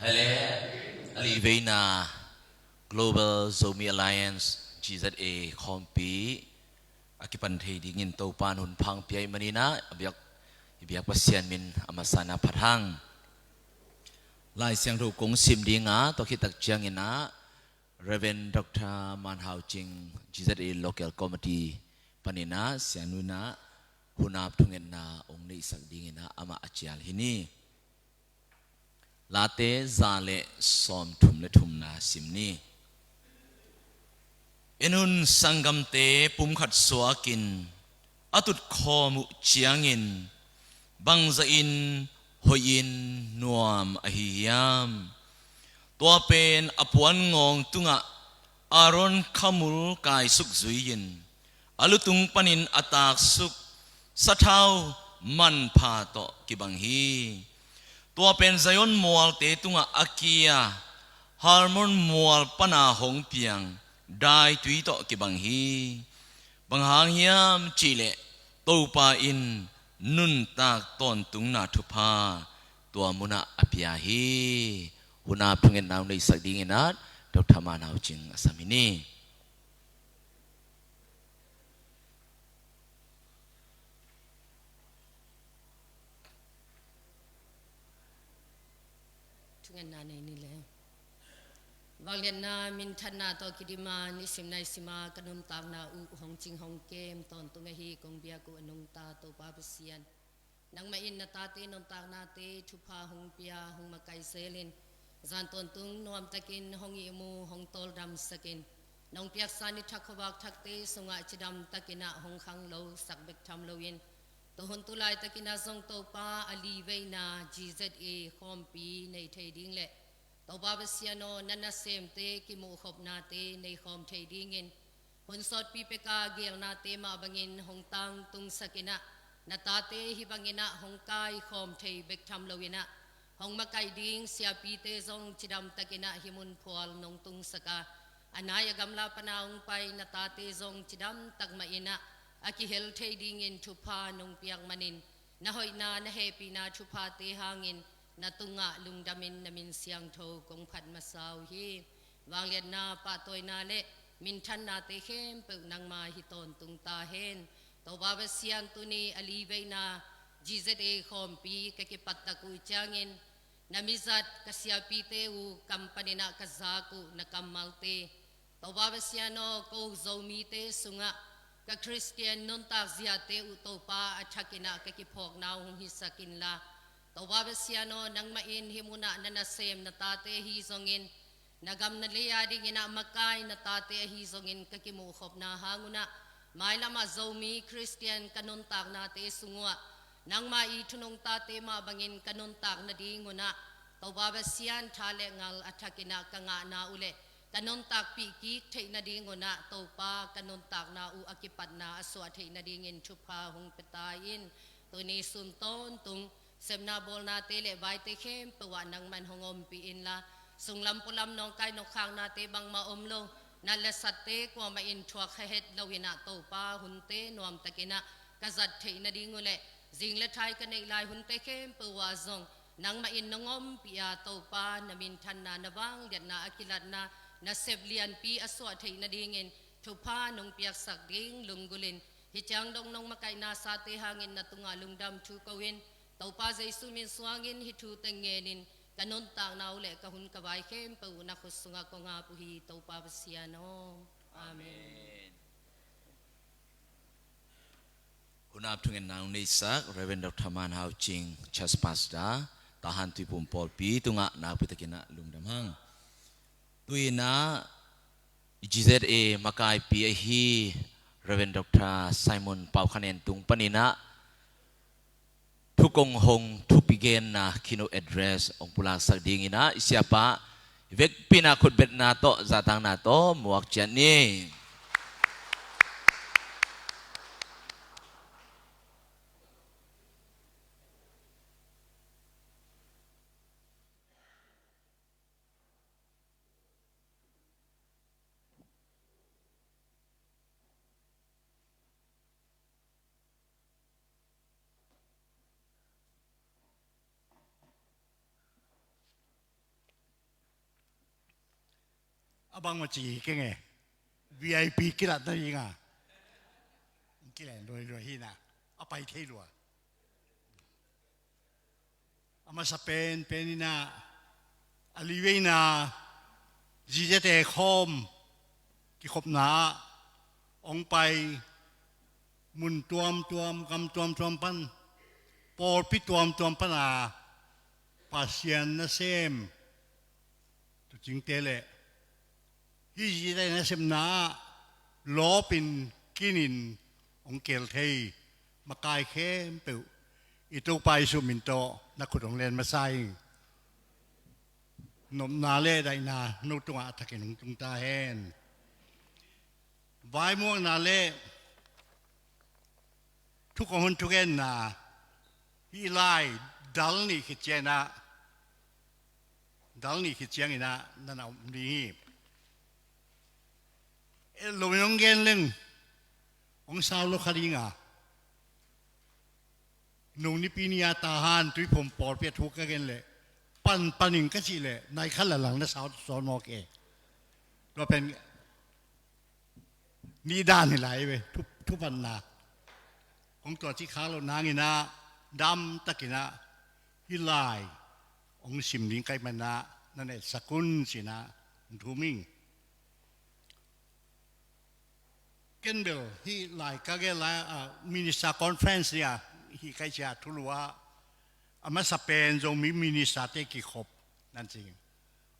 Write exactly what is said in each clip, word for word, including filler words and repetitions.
Hale, a liveina Global Zomi Alliance, G Z A khawmpi a kipan thei dingin Topan hun phang pia ih maninah a biak, i biak Pasian min a masana phat hang. Lai Siangtho kong sim dingah, tua khit tak cianginah Reverend Doctor Man Hau Cing, G Z A Local Committee paninah sianunah hunap thungetna ong neihsak dinginah amah a cial hi ni. Late za le sawmthum le thumna sim ni. En un, sanggamte pumkhat suakin a tutkhawm uh ciangin bangzahin hoihin nuam ahi hiam? Tua pen a puan ngawng tungah Aaron khamul kaisuk zui-in a lutung panin a taksuk sathau manpha tawh kibang hi. Tua pen Zion mualte tungah a kia Hermon mual pana hong piang daitui tawh kibang hi. Bang hang hiam cihleh Topa in nuntak tawntungna thupha tua munah a pia hi. Hunap thungetna ong neihsak dinginah Doctor Man Hau Cing a sam hi ni. Thungetna nei ni le. Vangliatna minthanna tawh kidima nisim naisima ka nuntakna uh hong cing hong kem tawntung ahi kong biak uh a nungta Topa Pasian, nangmah in na tate nuntaknate thupha hong pia hong makaih zelin zan tawntung nuamtakin hong ihmu hong tawldamsakin nong piaksa ni thak khuavak thakte sungah cidamtakinah hong khanglosak bek tham loin, tuhun tulaitakinah zong Topa a liveina G Z A khawmpi nei thei ding le Topa Pasian aw, na nasemte kimuhkhopnate nei khawm thei dingin hun sawtpi peka geelnate mah bangin hong tangtungsakinah na tate hih banginah hong kaikhawm thei bek tham loinah hong makaih ding siapite zong cidamtakinah hih mun phual nong tungsaka, a nai a gamla pana hong pai na tate zong cidamtak mahinah a kihel thei dingin thupha nong piak manin na hoihna na hehpihna thuphate hangin na tungah lungdamin na min siangtho kong phat masa uh hi. Vangliatna, pahtawina le minthannate khempeuh nangma hi tawntung ta hen. Topa Pasian, tuni a liveina G Z A khawmpi ka kipattak uh ciangin na mizat ka siapite uh kam paninah ka zak uh na kammalte, Topa Pasian aw, ko Zomite sungah ka Khristian nuntak ziate uh Topa a thakinah ka kiphawkna uh hong hisak inla, Topa Pasian aw, nangmah in hih munah na nasem na tate ahi zongin, na gam na lei a dinginah makai na tate ahi zongin ka kimuhkhopna hang unah mailamah Zomi Khristian ka nuntaknate sung uhah nangmah i thunungtate mah bangin ka nuntak nading unah Topa Pasian, tha le ngal a thakinah ka ngahna uh le ka nuntakpih kik theih nading unah Topa ka nuntakna uh a kipatna a suah theih nadingin thupha hong pia ta in. Tuni sun tawntung sepna bawlnate le vaite khempeuh ah nangman hong ompih inla, sunglam pualam nawngkai nokkhaknate bangmah om lo, nat le satte kuamah in thuak kha het loinah Topa, hunte nuamtakinah ka zat theih nading uh le zing le thai ka neih lai hunte khempeuh ah zong nangmah in nong ompih a, Topa, na minthanna, na vangliatna a kilatna nasep lianpi a suah theih nadingin thupha nong piaksak ding lunggulhin, hih ciang dong nong makaihna sate hangin na tungah lungdam thu ko-in, Topa Jesu min suangin hih thu teng ngenin ka nuntakna uh le ka hun ka vai khempeuh uh na khut sungah kong ap uh hi, Topa Pasian aw. Amen. Amen. Hunap thungetna ong neihsak Reverend Doctor Man Hau Cing, Church Pastor, Tahan Tuiphum Pawlpi tungah nakpi takinah lungdam hang. Tuinah G Z A makaipi ahi Reverend Doctor Simon Pau Khan En tung paninah thu kong hong thupi genna keynote address hong pulaksak dinginah i siapa i vekpi-in ah khutbetna tawh zahtakna tawh muak ciat ni. A bangmah ci hi keng e. V I P kilat nadinga kilen luailuai hi na, a pai thei lua. A masa penpen in ah, a liveina zizete khawm kikhopna ah hong pai, mun tuamtuam, gam tuamtuam pan, pawlpi tuamtuam pana Pasian nasem tuucingte le hih zizete nasepna ah lawpin kinin hong kel thei makai khempeuh i Topa Jesuh min tawh na khut hong len masa ing. Nopna le daihna no tungah a thakin hong tung ta hen. Vaimuangna le thukong hun thugenna hih lai dal nih khit ciangin ah, dal nih khit ciangin ah na na om ding hi. Eh, lo in hong gen leng hong sau lo kha dinga, nung nipi ni a Tahan Tuiphum pawlpi a thu ka gen leh panpan ing ka cih leh nai khat la lang na sau sawn mawk e. Tua pen nih dan hi lai ve, thu, thupatna. Hong tua cih khak loh nangin ah damtakin ah hih lai hong sim ding ka hih manin ah na na etsak un ci-in ah hong thum ing. Ken bel hih lai ka gen lai, ah, Minister Conference ni a, hih ka hih ciang thulu ah a masa pen Zomi Minister-te kikhop nan ci.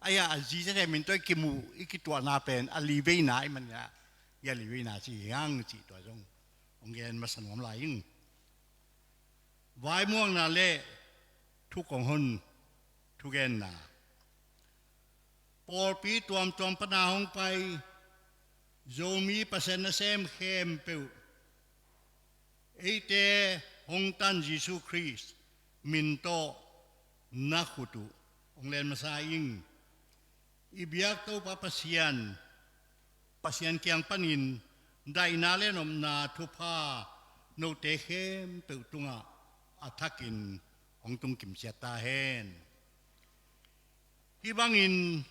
Ahi a, a zizete min tawh i kimuh i kituahna pen a liveina ahih manin ah, hih a liveina ci hi hang cih tua zong hong gen masa nuam lai ing. Vaimuangna le thukong hun thugenna. Pawlpi tuamtuam pana hong pai Zomi Pasian nasem khempeuh, eite hong tan Jesuh Khrist min tawh na khut uh hong len masa ing. I biak Topa Pasian, Pasian kiang panin daihna le nopna thupha note khempeuh tungah a thakin hong tung kimciat ta hen. Hih bangin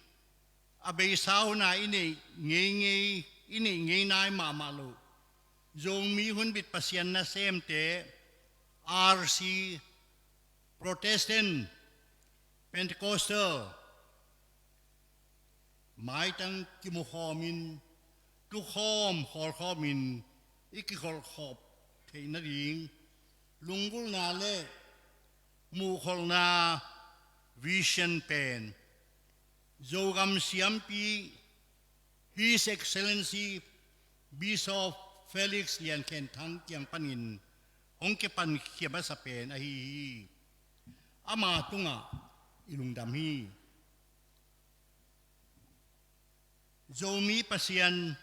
a beisa hun a i neih ngeingei, i neih ngei nai mahmah loh Zomi Hunbit Pasian nasemte, R C, Protestant, Pentecostal, maitang kimukhawmin, tukhawm khawlkhawmin i kikholhkhop theih nading lunggulhna le muhkholhna vision pen Zogam siampi His Excellency Bishop Felix Lian Khen Thang kiang panin hong kipankhia masa pen ahi hi. Ama tungah i lungdam hi. Zomi Pasian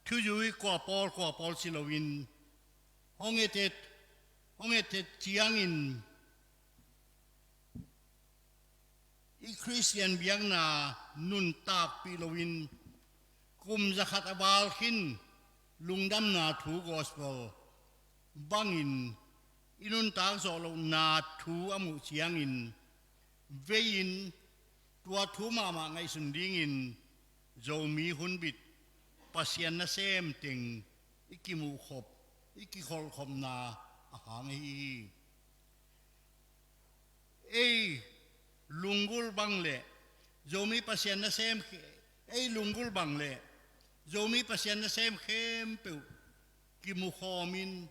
thuzui kua pawl kua pawl ci loin hong et et, hong et et ciangin i Khristian biakna nuntakpih loin kum zakhat a val khin lungdamna thu gospel bangin i nuntak zawh lohna thu a muh ciangin vei-in tua thu mahmah ngaihsun dingin Zomi Hunbit Pasian nasem teng i kimuhkhop, i kikholhkhopna a hang ahi hi. Ei lunggulh bang le Zomi Pasian nasem khe-, ei lunggulh bang le Zomi Pasian nasem khempeuh kimukhawmin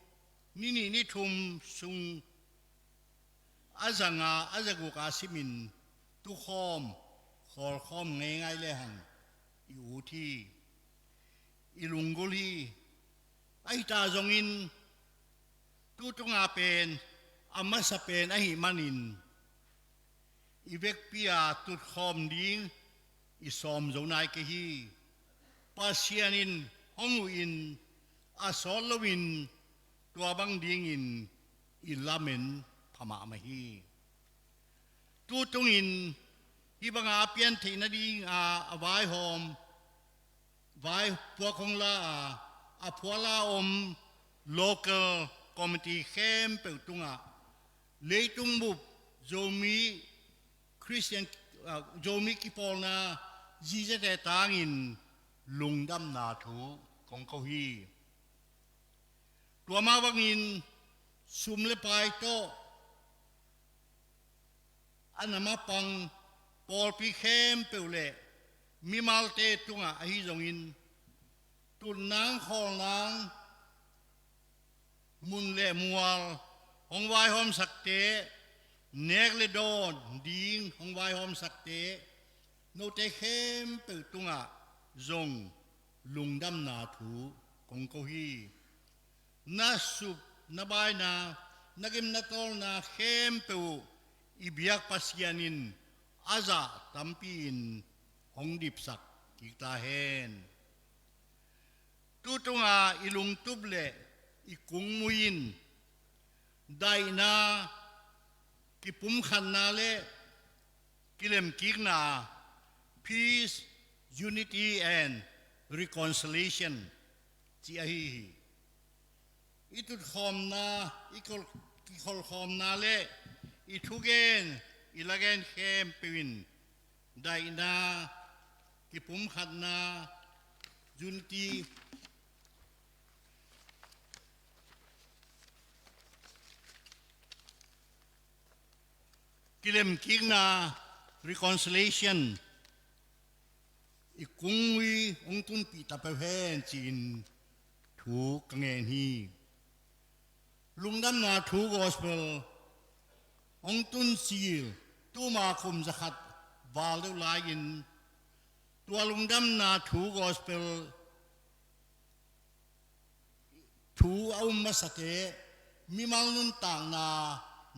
ni nih ni thum sung a zanga a zaguka simin tukhawm khawlkhawm ngeingai lehang i ut hi, i lunggulh hi. Ahi ta zongin tu tunga pen a masa pen ahih manin i vekpi-a tutkhawm ding i sawm zo nai kei hi. Pasian in hong uhin a sawt loin tua bang dingin i lamen pha mahmah hi. Tu tungin hih banga a pian theih nadinga a vaihawm, vai puak hong la a, a phuala om local committee khempeuh tungah leitung bup Zomi Khristian, ah, Zomi kipawlna zizete tangin lungdamna thu kong ko hi. Tua mah bangin sum le pai tawh a na mapang pawlpi khempeuh le mimalte tungah ahi zongin, tutnang khawlnang, mun le mual hong vaihawmsakte, nek le dawn ding hong vaihawmsakte, note khempeuh tungah zong lungdamna thu kong ko hi. Na sup, na baina, na gim na tawlna khempeuh uh i biak Pasian in a zah tampi-in hong dipsak kik ta hen. Tutunga i lungtup le i kungmui in daihna, kipumkhatna le kilemkikna, peace, unity and reconciliation, ci ahi hi. I tutkhawmna, i kol-, kikholhkhawmna le i thugen, i lagen khempeuh in daihna, kipumkhatna, unity, kilemkikna, reconciliation, i kungmui hong tunpih ta peuh hen ci-in thu ka ngen hi. Lungdamna thu gospel hong tun cil tuma kum zakhat val deuh lai-in, tua lungdamna thu gospel thu a um masate mimal nuntakna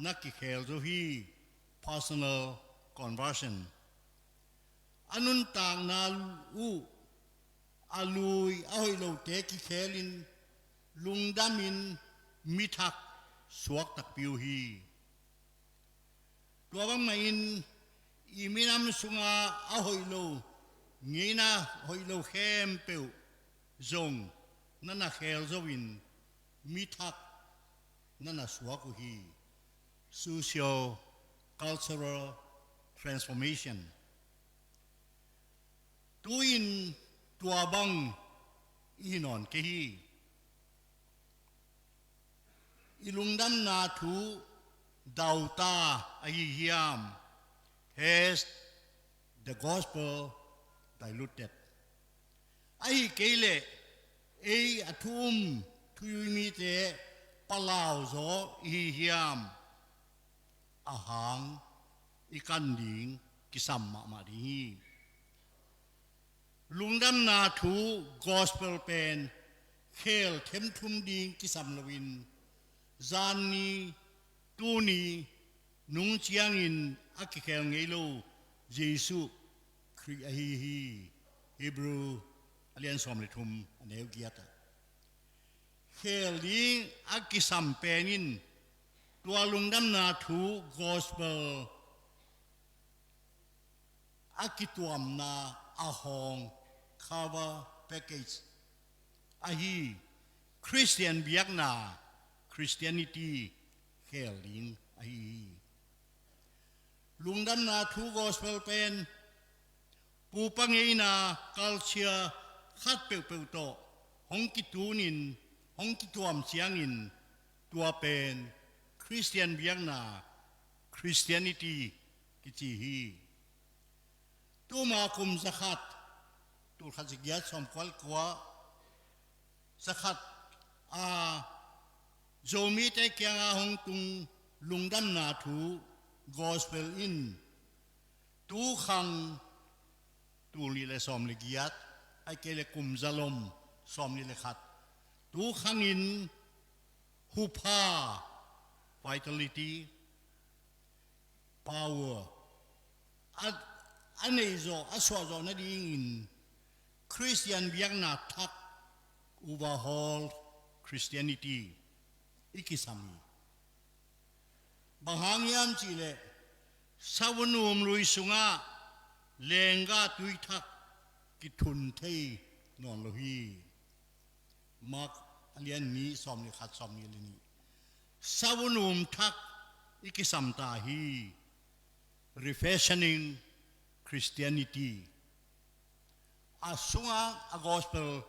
na kikhel zo hi, personal conversion. A nuntakna uh a lui a hoih lote kikhelin lungdamin mithak suak takpi uh hi. Tua bangmahin i minam sunga a hoih lo, ngeina hoih lo khempeuh zong na na khel zo-in mithak na na suak uh hi. Socio-cultural transformation. Tu-in tua bang i hi nawn kei hi. I lungdamna thu dauta ahi hiam? Has the gospel diluted? Ahi kei leh ei a thu um thuyui mite palau zaw i hi hiam? A hang i kan ding kisam mahmah ding hi. Lungdamna thu gospel pen khel themthum ding kisam loin, zanni, tuni, nung ciangin a kikhel ngei lo Jesuh Khrih ahi hi. Hebrew a lian sawm le thum, a neu giat ah. Khel ding a kisam pen in tua lungdamna thu gospel a kituamna a hawng, cover package, ahi Khristian biakna, Christianity, khel ding ahi hi. Lungdamna thu gospel pen pupa ngeina culture khat peuhpeuh tawh hong kitunin, hong kituam ciangin tua pen Khristian biakna, Christianity, kici hi. Tuma kum zakhat, tulkhat zagiat sawmkua le kua, zakhat a Zomite kianga hong tung lungdamna thu gospel in tukhang, tul nih le sawm le giat, ahih kei le kum zalom sawm nih le khat, tukhangin hupha, vitality, power a, a neih zawh, a suah zawh nadingin Khristian biakna thak, overhaul Christianity, i kisam hi. Bang hang hiam cihleh savunum lui sungah lenggah tui thak kithun thei nawn lo hi. Mark a lian nih, sawm le khat, sawm nih le nih. Savunum thak i kisam ta hi. Refashioning Christianity. a sungah a gospel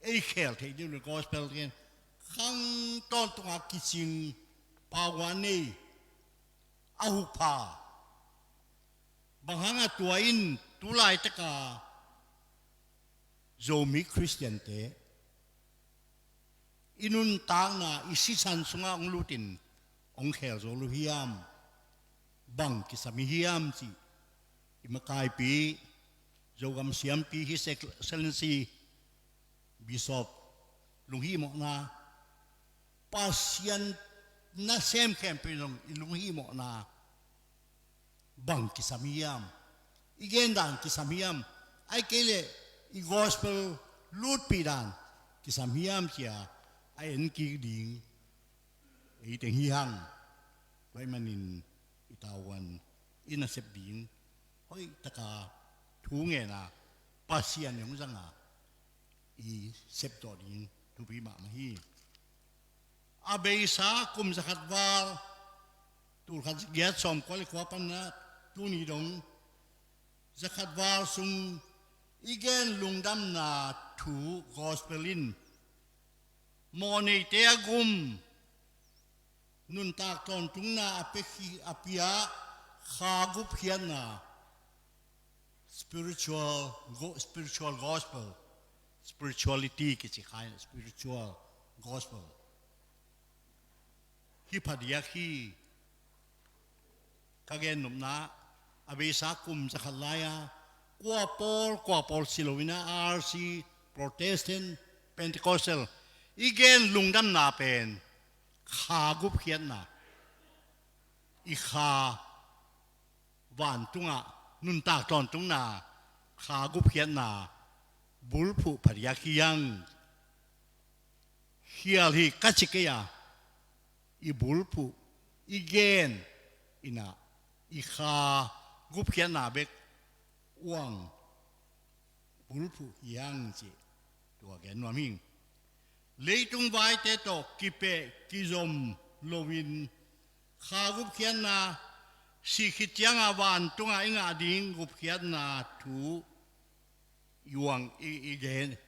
ei khel theih ding uh le gospel ken khang tawntunga kicing, power nei, a hupha. Bang hanga tua in tu laitaka Zomi Khristiante i nuntakna i sisan sungah hong lutin hong khel zo lo hiam? Bang kisam i hiam cih i makaipi Zogam siampi His Excellency Bishop lunghihmawhna, Pasian nasem khempeuh in zong i lunghihmawhna bang kisam hiam? I gen dan kisam hiam? Ahih kei leh i gospel lutpih dan kisam hiam? Cia a en kik ding ei teng hi hang. Tua ahih manin i tavuan i nasep ding hoihtaka thu ngen a, Pasian i hong zanga i septawh ding thupi mahmah hi. A beisa kum zakhat val, tulkhat zagiat sawmkua le kua panna tuni dong zakhat val sung i gen lungdamna thu gospel in mawhneite a gum, nuntak tawntungna a pia, a pia kha gupkhiatna, spiritual go-, spiritual gospel, spirituality kici kha in spiritual gospel hi phadiak hi. Ka gen nopna, a beisa kum zakhat lai-a kua pawl kua pawl si loin a, R C, Protestant, Pentecostal, i gen lungdamna pen kha gupkhiatna, i kha vantungah nuntak tawntungna kha gupkhiatna bulphuh phadiak hi hang. Khial hi ka ci kei a, i bulphuh, i gen in a, i kha gupkhiatna bek uang bulphuh hi hang cih tua gen nuam hi. Leitung vaite tawh kipeh kizom loin kha gupkhiatna, sih khit cianga vantungah i ngah ding gupkhiatna thu i uang i, i gen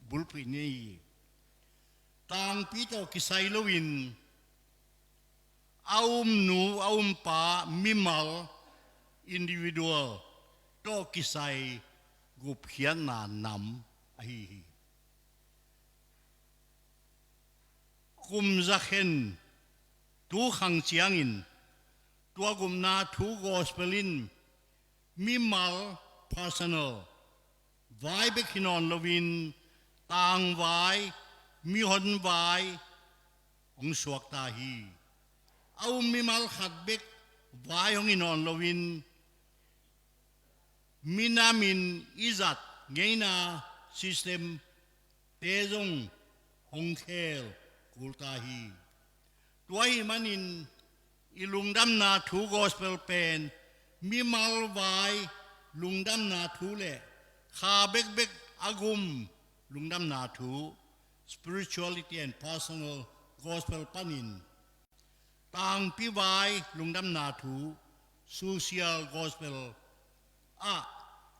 bulphuh ni hi. Tangpi tawh kisai loin a umnu a umpa mimal, individual tawh kisai gupkhiatna nam ahi hi. Kum zakhen tu khang ciangin tua gupna thu gospel in mimal, personal, vai bek hi nawn loin tangvai, mihonvai hong suakta hi. A um mimal khat bek vai hong hi nawn loin minamin i zat ngeina system te zong hong khel kulta hi. Tua ahih manin i lungdamna thu gospel pen mimal vai lungdamna thu le kha bekbek a gum lungdamna thu, spirituality and personal gospel panin tangpi vai lungdamna thu, social gospel ah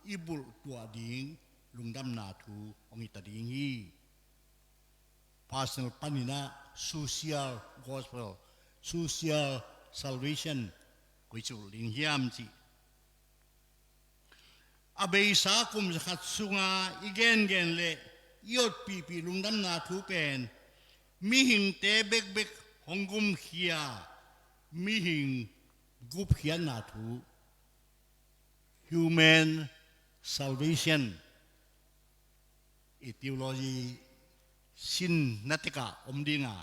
i bulh tuah ding lungdamna thu hong hita ding hi. Personal panin ah social gospel, social salvation koi cih ding hiam cih. A beisa kum zakhat sunga i gengen le i otpihpih lungdamna thu pen mihingte bekbek hong gumkhia, mihing gupkhiatna thu, human salvation, i theology sinna tekah om dinga,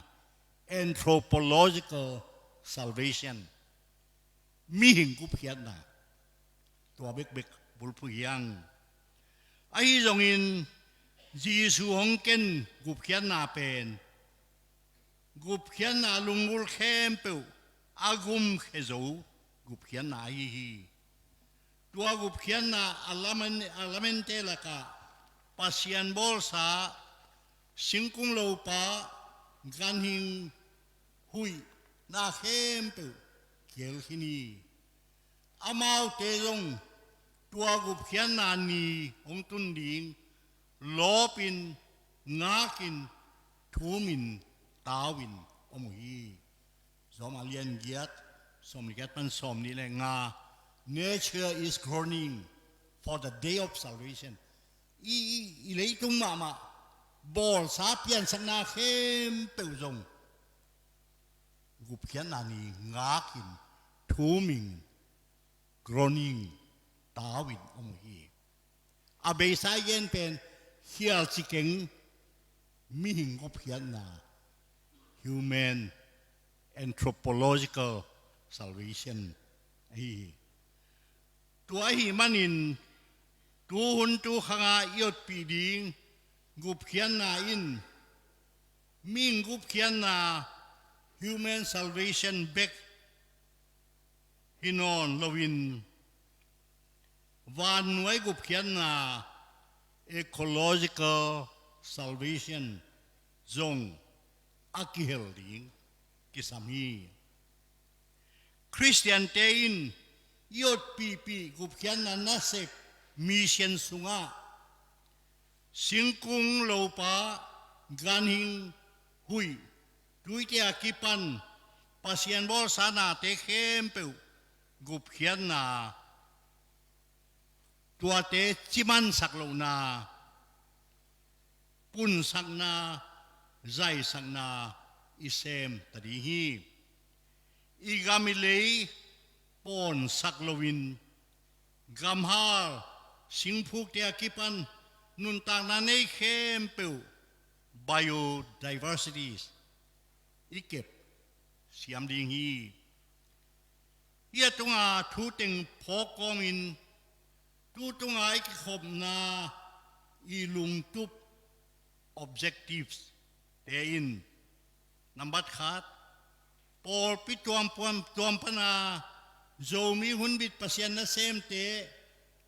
anthropological salvation, mihing gupkhiatna, tua bekbek bulphuh hi hang. Ahi zongin Jesu hong ken gupkhiatna pen gupkhiatna lungmul khempeuh a gumkhia zo gupkhiatna ahi hi. Tua gupkhiatna a lamen, a lamente lakah Pasian bawlsa, singkung lopa, ganhing huihna khempeuh kiel khin hi. Amaute zong tua gupkhiatna ni hong tun ding lawpin, ngakin, thumin, tauin om uh hi. Rom a lian giat, sawm le giat pan sawm nih le nga. Nature is groaning for the day of salvation. I, i, i leitung mahmah bawlsa piansakna khempeuh zong gupkhiatna ni ngakin, thumin, groaning, tauin om uh hi. A beisa i gen pen khialci keng mihing gupkhiatna, human anthropological salvation ahi hi. Tua ahih manin tuhun tukhanga i otpih ding gupkhiatna in mihing gupkhiatna, human salvation bek hi nawn loin, vannuai gupkhiatna, ecological salvation zong a kihel ding kisam hi. Khristiante in i otpihpih gupkhiatna nasep mission sungah singkung, lopa, ganhing, huih, tuite a kipan Pasian bawlsa nate khempeuh gupkhiatna, tuate cimansak lohna, punsakna, zaisakna i sem ta ding hi. I gam i lei pawnsak loin, gamhal, singphukte a kipan nuntakna nei khempeuh, biodiversities, i kep siam ding hi. Hia tunga thu teng phawk kawmin, tu tunga i kikhopna i lungtup, objectives te in, nambat khat, pawlpi tuampuam tuam pana Zomi hunbit Pasian nasemte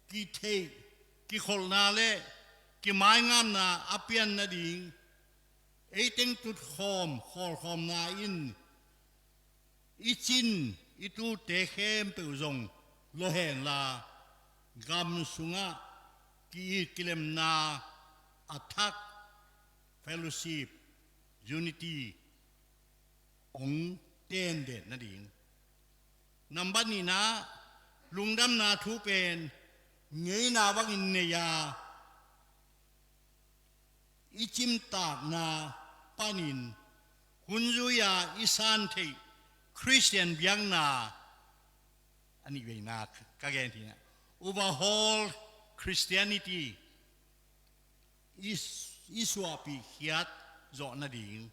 kitheih, kikholhna le kimaingamna a pian nading, eiteng tutkhawm khawlkhawmna in i cin i tutte khempeuh zong lawhenla, gam sungah ki-it kilemna a thak, fellowship, unity hong tenden nading. Nambat nihna, lungdamna thu pen ngeina bangin nei a, i cimtakna panin hun zui-a i san theih Khristian biakna, a nih veina ka gen hi na, overhaul Christianity i, i suahpih khiat zawh nading.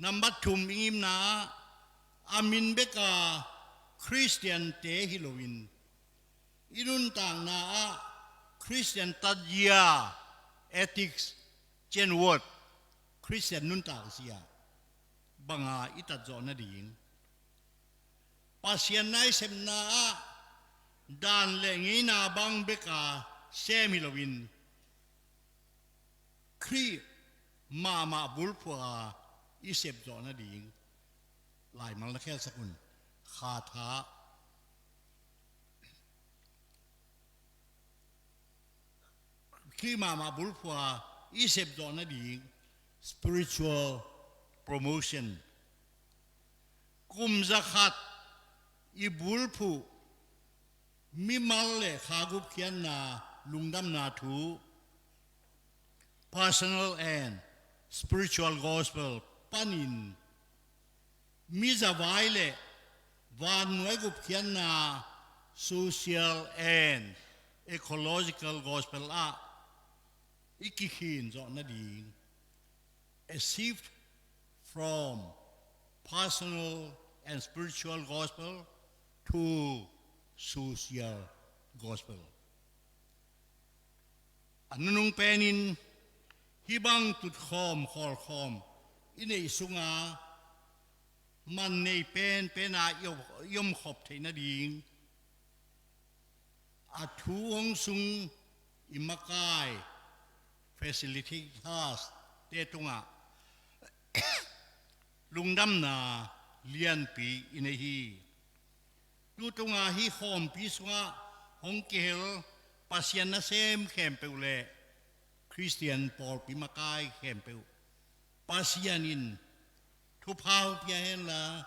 Nambat thum, i ngimna ah a min beka Khristiante hi loin, i nuntakna ah Khristian tatzia, ethics, cin word, Khristian nuntakzia banga i tat zawh nading. Pasian naisepna ah dan le ngeina bang beka sem hi loin, Khrih mahmah bulphuh a i sep zawh nading. Laimal na khelsak un. Khatha, Khrih mahmah bulphuh a i sep zawh nading, spiritual promotion. Kum zakhat i bulphuh mimal le kha gupkhiatna lungdamna thu, personal and spiritual gospel panin, mizavai le vannuai gupkhiatna, social and ecological gospel ah i kikhin zawh nading. A shift from personal and spiritual gospel to social gospel. A nunung penin hih bang tutkhawm khawlkhawm i neih sunga man nei penpena i om, i omkhop theih nading, a thu hong sung i makai, facilitators te tungah lungdamna lianpi i nei hi. Tu tunga hih khawmpi sungah hong kihel Pasian nasem khempeuh le Khristian pawlpi makai khempeuh Pasian in thupha pia henla,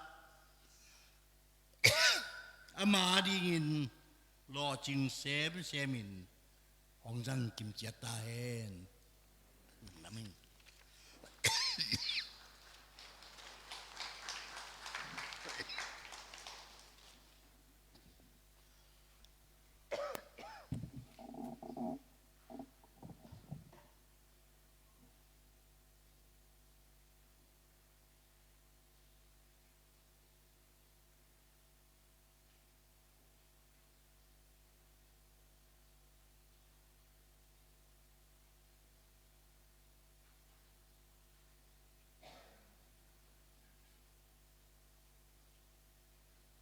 ama dingin lawhcing semsem in hong zang kimciat ta hen. Lungdam ing.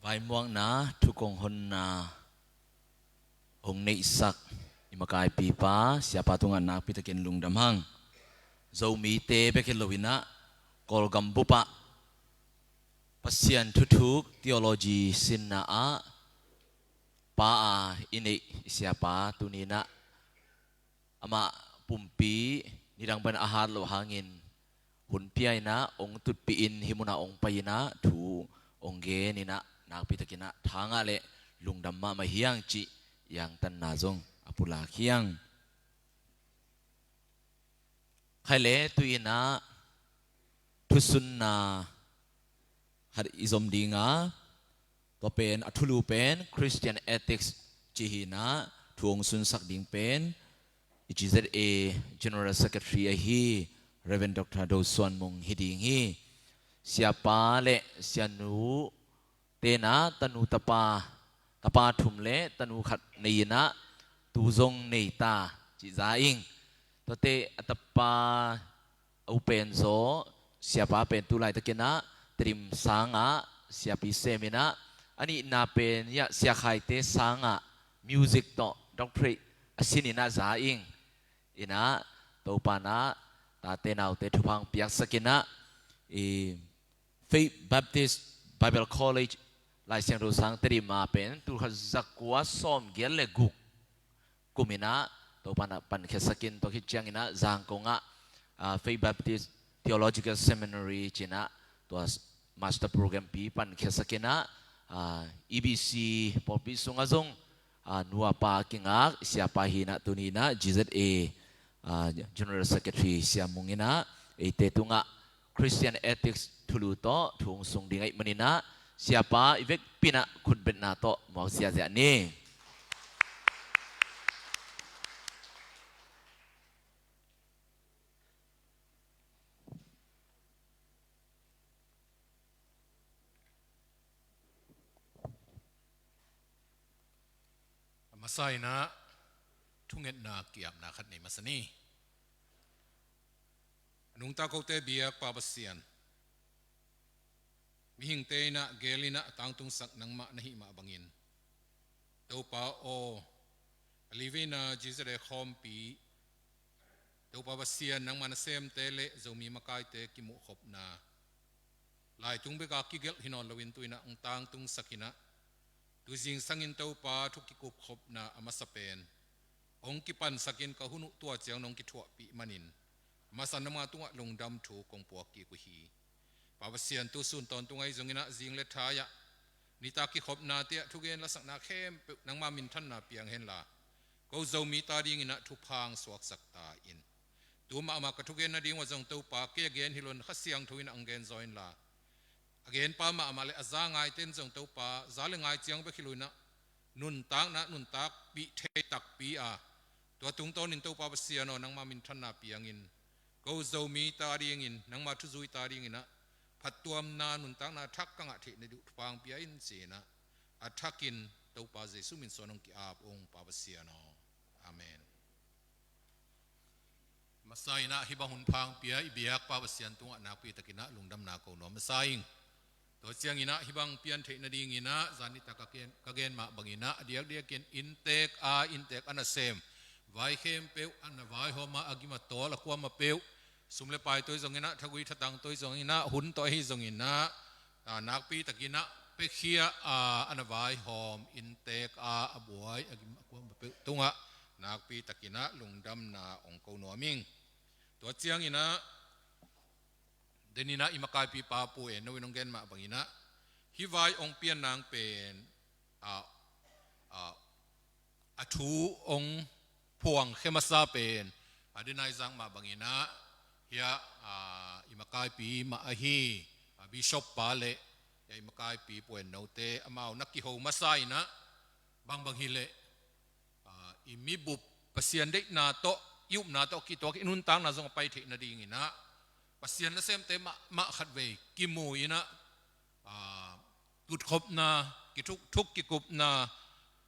Vaimuakna, thukong honna hong neihsak i makaipipa Siapa tungah nakpi takin lungdam hang. Zomite bek hi lo in ah, Kawlgam bupah Pasian thuthuk theology sinna ah pa a i neih i Siapa tuni in ah amah pumpi nidang pan a hat loh hangin hun pia in ah hong tutpih in hih munah hong pai in ah thu hong gen in ah nakpi takin ah thangah le lungdam mahmah hi hang cih i angtanna zong a pulak hi hang. Khai le tu in ah thusunna khat i zom ding a, tua pen a thulu pen Christian Ethics cih hi in ah thu hong sunsak ding pen i G Z A General Secretary ahi Reverend Doctor Do Suan Mung hi ding hi. Siapa le sianu te in ah tanu tapa, tapa thum le tanu khat nei in ah tu zong nei ta cih za ing. Tuate a tapa a u pen zaw, Siapa pen tu laitakin ah Tedim sangah siapi sem in ah, a nihna pen ah Sia Khaite sangah music tawh doctorate a sin in ah za ing. In ah Topa in ah tate naute thupha hong piaksak in ah, i Faith Baptist Bible College Lai Siangtho sang Tedim ah pen tul khat zakua sawmgiat le guk kum in ah Topa in ah pankhiatsak in, tua khit ciangin ah Zangkong ah, ah, Faith Baptist Theological Seminary ci in ah tua master program pi pankhiatsak in ah, ah, E B C pawlpi sungah zong, ah, nu a pa kingak siapa hi in ah tuni in ah G Z A, ah, General Secretary Sia Mung in ah eite tungah Christian Ethics thulu tawh thu hong sung ding ahih manin ah, Siapa i vekpi in ah khutbetna tawh muak ziahziah ni. A masa in ah thungetna ki-apna khat nei masa ni. A nungta kote biak Pa Pasian, mihingte in ah geel in ah a tangtungsak nangmah na hih mah bangin, Topa aw, a live in ah G Z A khawmpi, Topa Pasian nangmah nasemte le Zomi makaite kimuhkhopna, laitung bek a kigelh hi nawn loin tu in ah hong tangtungsak in ah, tu zingsangin Topa thu kikupkhopna a masa pen hong kipansak in ka hun uh tua ciang nong kithuahpih manin, a masa nangma tungah lungdam thu kong puak kik uh hi. Pa Pasian, tu sun tawntung ahi zongin ah zing le thai ah nitak kikhopnate ah thugen lasakna khempeuh nangma minthanna piang henla, ko Zomite adingin ah thupha hong suaksak ta in. Tu mahmah ka thugen nading uh ah zong Topa, kei a gen hi loin Kha Siangtho in ah hong gen zaw inla, a genpa mahmah le a za ngaite in zong Topa, za le ngai ciang bek hi loin ah nuntakna nuntakpih thei takpi a, tua tungtawnin Topa Pasian aw, nangma minthanna piangin ko Zomite adingin, nangma thuzuite adingin ah phattuamna nuntakna thak ka ngah theih nading uh thupha hong pia in ci in ah, a thakin Topa Jesuh min suang hong ki-ap ung, Pa Pasian aw. Amen. Masa in ah hih bang hun pha hong pia i biak Pa Pasian tungah nakpi takin ah lungdamna ko nuam masa ing. Tua ciangin ah hih bang pian theih nadingin ah zan nitak ka gen, ka gen mah bangin ah a diakdiakin inntek a inntek a nasem, vai khempeuh a na vaihawm a, a gim a tawl a kuamah peuh, sum le pai tawh hi zongin ah, thagui thatang tawh hi zongin ah, hun tawh ahi zongin ah, a, nakpi takin ah Pekhia a, a na vaihawm inntek a, a buai a gim a kuam peuh tungah nakpi takinah lungdamna ong ko nuam ing. Tua cianginah deninah i makaipipa Pu En No in ong gen mah banginah hih vai ong pian nang pen a, a, a thu ong phuangkhia masa pen a, dena i zak mah banginah hia, a, i makaipi mah ahi, a, bishop pa le hia i makaipi Pu En No te amau na kiho masa inah bangbang hileh, a, i mibup Pasian deihna tawh i upna tawh kituak i nuntakna zong a pai theih nadinginah Pasian nasemte mah, mah khatvei kimu inah, a, tutkhopna, kithuk, thuk kikupna,